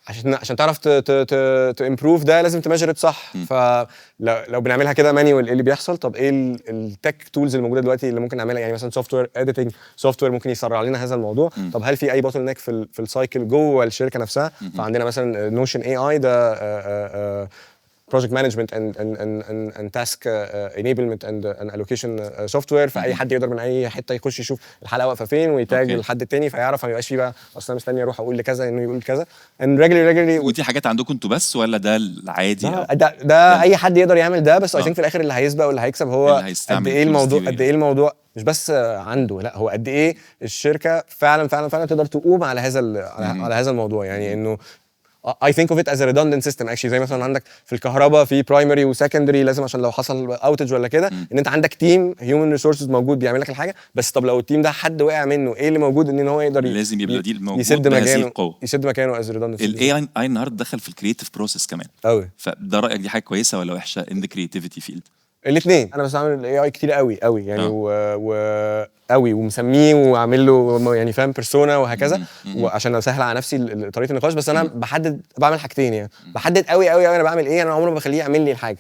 عشان تعرف ت improve ده لازم ت measure صح. فلو بنعملها كده manual ايه اللي بيحصل؟ طب ايه ال tech tools الموجودة دلوقتي اللي ممكن نعملها؟ يعني مثلا software، editing software ممكن يسرع لنا هذا الموضوع. طب هل في اي bottleneck في ال cycle جوه الشركة نفسها؟ فعندنا مثلا Notion AI، ده project management and task enablement and allocation software، فاي حد يقدر من اي حتة يخش يشوف الحلقة واقفة فين وي tag الحد التاني، فيعرف، ما يبقاش فيه بقى اصل انا مستني اروح اقول لكذا انه يقول كذا and regularly regularly. ودي حاجات عندكم انتوا بس ولا ده العادي؟ ده, ده اي حد يقدر يعمل ده، بس I think في الاخر اللي هيسبق واللي هيكسب هو اللي هيستعمل قد ايه ال tools الموضوع دي. قد ايه الموضوع مش بس عنده، لا، هو قد ايه الشركة فعلا فعلا فعلا تقدر تقوم على هذا ال- على, على هذا الموضوع. يعني انه I think of it as a redundant system actually، زي مثلا عندك في الكهرباء في primary و secondary لازم عشان لو حصل outage ولا كده، ان انت عندك team human resources موجود بيعمل لك الحاجه. بس طب لو ال team ده حد وقع منه، ايه اللي موجود ان هو يقدر لازم يبقى بديل موجود يسد بهذه مكانه القوة. يسد مكانه as redundant. ال AI النهارده دخل في ال creative process كمان. قوي. فده رايك دي حاجة كويسة ولا وحشة in the creativity field؟ الاثنين. انا بستعمل ال AI كتير قوي قوي يعني و قوي ومسميه وعامل له يعني فاهم persona وهكذا، وعشان اسهل على نفسي طريقه النقاش. بس انا بحدد، بعمل حاجتين، يعني بحدد قوي قوي قوي انا بعمل ايه. انا عمري ما بخليه يعمل لي الحاجه.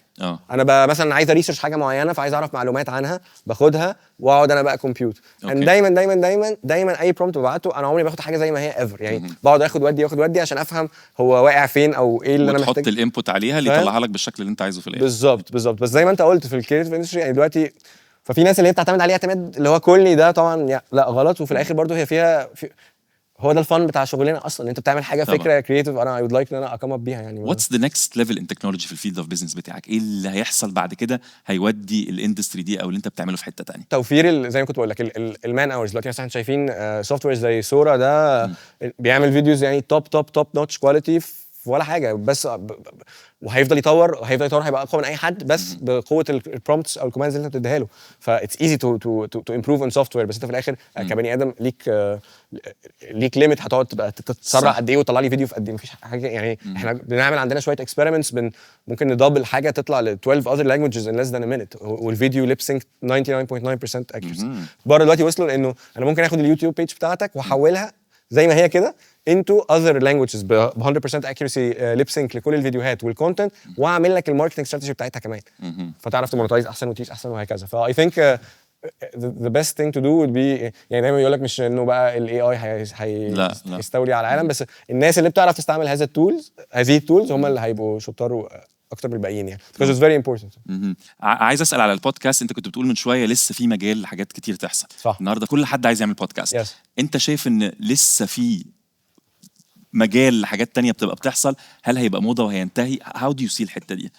انا مثلا عايز research حاجة معينه، فعايز اعرف معلومات عنها، باخدها واقعد انا بقى compute. دايما دايما دايما دايما اي prompt ببعته انا عمري ما باخد حاجة زي ما هي ever، يعني بقعد اخد ودي اخد ودي عشان افهم هو واقع فين او ايه اللي انا وتحط محتاج ال input عليها اللي فاهم؟ يطلعها لك بالشكل اللي انت عايزه في الاخر. بالظبط. بس زي ما انت قلت في ال creative industry يعني دلوقتي، ففي ناس اللي هي بتعتمد عليه اعتماد اللي هو كلي، ده طبعا لا غلط. وفي الاخر برضو هي فيها في هو ده ال fun بتاع شغلنا اصلا، ان انت بتعمل حاجة فكرة creative انا I would like ان انا ا come up بيها يعني. what's the next level in technology في ال field of business بتاعك؟ ايه اللي هيحصل بعد كده هيودي ال industry دي او اللي انت بتعمله في حتة تانية؟ توفير زي ما كنت بقول لك ال man hours. دلوقتي مثلا احنا شايفين software زي Sora، ده بيعمل videos يعني top top top notch quality ولا حاجه، بس وهيفضل يطور وهيفضل يطور، هيبقى اقوى من اي حد بس بقوة ال prompts او ال commands اللي انت بتديها له. ف it's easy to improve on software، بس انت في الاخر كبني ادم ليك limit، هتقعد تبقى تتسرع قد ايه وتطلع لي فيديو في قد ايه؟ مفيش حاجه. يعني احنا بنعمل عندنا شوية experiments، ممكن ن dub حاجة تطلع ل 12 other languages in less than a minute، والفيديو lip sync 99.9% accuracy. بره دلوقتي وصلوا لانه انا ممكن اخد ال YouTube page بتاعتك واحولها زي ما هي كده into other languages ب 100% accuracy lip sync لكل الفيديوهات وال content، واعمل لك ال marketing strategy بتاعتها كمان، فتعرف ت monetize احسن وتيش احسن وهكذا. ف I think the best thing to do would be، يعني دايما يقول لك مش انه بقى ال AI هي لا، لا. هيستولي على العالم، بس الناس اللي بتعرف تستعمل هذا ال tools هذه ال tools هم اللي هيبقوا شطار اكتر من الباقيين يعني because it's very important. مهم. عايز اسال على البودكاست. انت كنت بتقول من شوية لسه في مجال لحاجات كتير تحصل. النهارده كل حد عايز يعمل بودكاست. انت شايف ان لسه في مجال لحاجات تانية بتبقى بتحصل؟ هل هيبقى موضة وهينتهي؟ how do you see الحتة دي؟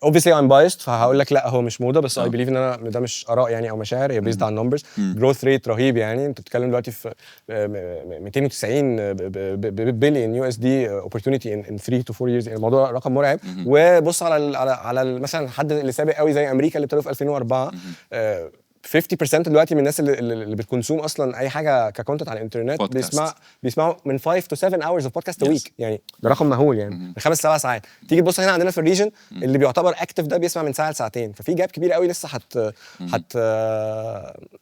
obviously I'm biased، فهقول لك لا، هو مش موضه، بس I believe ان انا ده مش اراء يعني او مشاعر، هي based على ال numbers. growth rate رهيب، يعني انت بتتكلم دلوقتي في 290 billion USD opportunity in 3 to 4 years. الموضوع رقم مرعب. وبص على ال على على ال مثلا حد اللي سابق قوي زي امريكا اللي ابتدوا في 2004. 50% دلوقتي من الناس اللي بت consume اصلا اي حاجة ك content على الانترنت Podcast. بيسمعوا من 5 to 7 hours of podcast a week. يعني ده رقم مهول، يعني من 5 ل 7 ساعات. تيجي تبص هنا عندنا في ال region، اللي بيعتبر active ده بيسمع من ساعة لساعتين. ففي gap كبير قوي لسه هت هت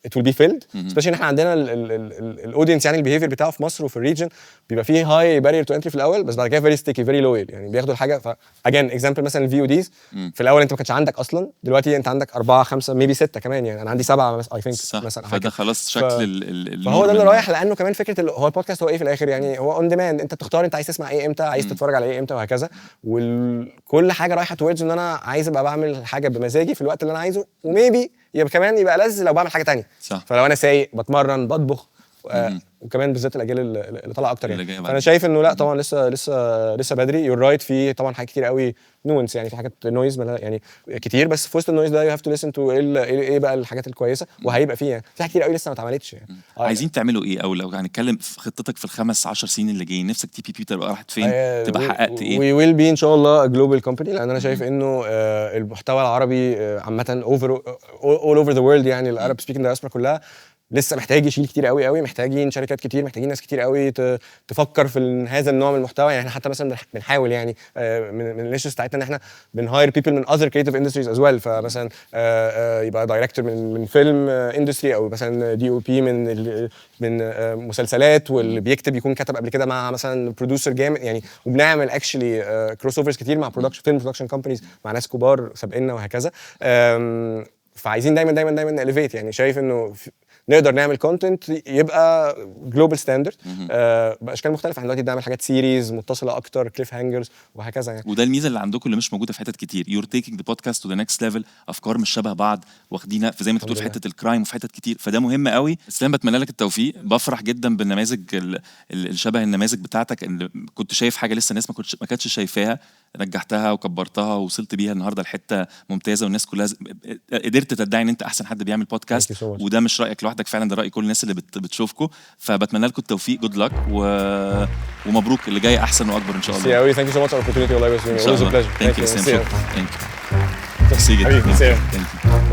it will be filled، especially ان احنا عندنا ال audience، يعني ال behavior بتاعه في مصر وفي ال region بيبقى فيه high barrier to entry في الاول، بس بعد كده very sticky، very loyal، يعني بياخدوا الحاجه. ف again example مثلا ال VODs، في الاول انت ما كانش عندك اصلا، دلوقتي انت عندك اربعه، خمسه، maybe ستة كمان، يعني انا عندي سبعة I think مثلا. فده خلاص شكل ال فهو ده اللي ال norm. رايح، لانه كمان فكرة هو البودكاست هو ايه في الاخر؟ يعني هو on demand، انت بتختار انت عايز تسمع ايه امتى، عايز تتفرج على ايه امتى، وهكذا. وكل حاجة رايحة towards ان انا عايز ابقى بعمل حاجة بمزاجي في الوقت اللي انا عايزه، و maybe يبقى كمان يبقى لذ لو بعمل حاجة تانية. فلو انا سايق، بتمرن، بطبخ، وكمان بالذات الاجيال اللي طالعه اكتر اللي يعني. جاية بعد. فانا شايف انه لا طبعا لسه لسه لسه بدري، you're right، في طبعا حاجات كتير قوي nuance، يعني في حاجات noise يعني كتير، بس في وسط ال noise ده you have to listen to ايه بقى الحاجات الكويسه، وهيبقى فيه يعني في حاجات كتير قوي لسه ما اتعملتش يعني. عايزين تعملوا ايه؟ او لو هنتكلم في خطتك في ال 15 سنين اللي جايين، نفسك TPP تبقى راحت فين؟ تبقى حققت ايه؟ we will be ان شاء الله global company، لان انا شايف انه المحتوى العربي عامة over all over the world، يعني ال Arab speaking diaspora كلها لسه محتاج يشيل كتير قوي قوي، محتاجين شركات كتير، محتاجين ناس كتير قوي تفكر في هذا النوع من المحتوى. يعني احنا حتى مثلا بنحاول يعني من ال initiatives بتاعتنا ان احنا بن hire people من other creative industries as well. فمثلا يبقى director من film industry، او مثلا DOP من مسلسلات، واللي بيكتب يكون كتب قبل كده مع مثلا producer جامد يعني. وبنعمل actually crossovers كتير مع production film production companies، مع ناس كبار سابقنا وهكذا. فعايزين دايما دايما دايما ن elevate، يعني شايف انه نقدر نعمل content يبقى global standard باشكال مختلفه. احنا دلوقتي بنعمل حاجات series متصلة اكتر، cliffhangers وهكذا يعني. وده الميزة اللي عندكم اللي مش موجودة في حتت كتير، you're taking the podcast to the next level، افكار مش شبه بعض واخدينها في زي ما انت بتقول في الحمد حتة ال crime وفي حتت كتير، فده مهم قوي. اسلام، بتمنى لك التوفيق. بفرح جدا بالنماذج اللي شبه النماذج بتاعتك، اللي كنت شايف حاجة لسه الناس ما كانتش شايفاها، نجحتها وكبرتها ووصلت بيها النهارده لحته ممتازه، والناس كلها قدرت تدعي ان انت احسن حد بيعمل بودكاست. Thank you so much. وده مش رايك لوحدك، فعلا ده راي كل الناس اللي بتشوفكم. فبتمنى لكم التوفيق، good luck ومبروك، اللي جاي احسن واكبر ان شاء ميرسي الله. قوي، thank you so much على ال opportunity والله، بس ان شاء always a الله. pleasure. thank you اسلام، See you. شكرا، thank you، ميرسي جدا. حبيبي، see you. thank you.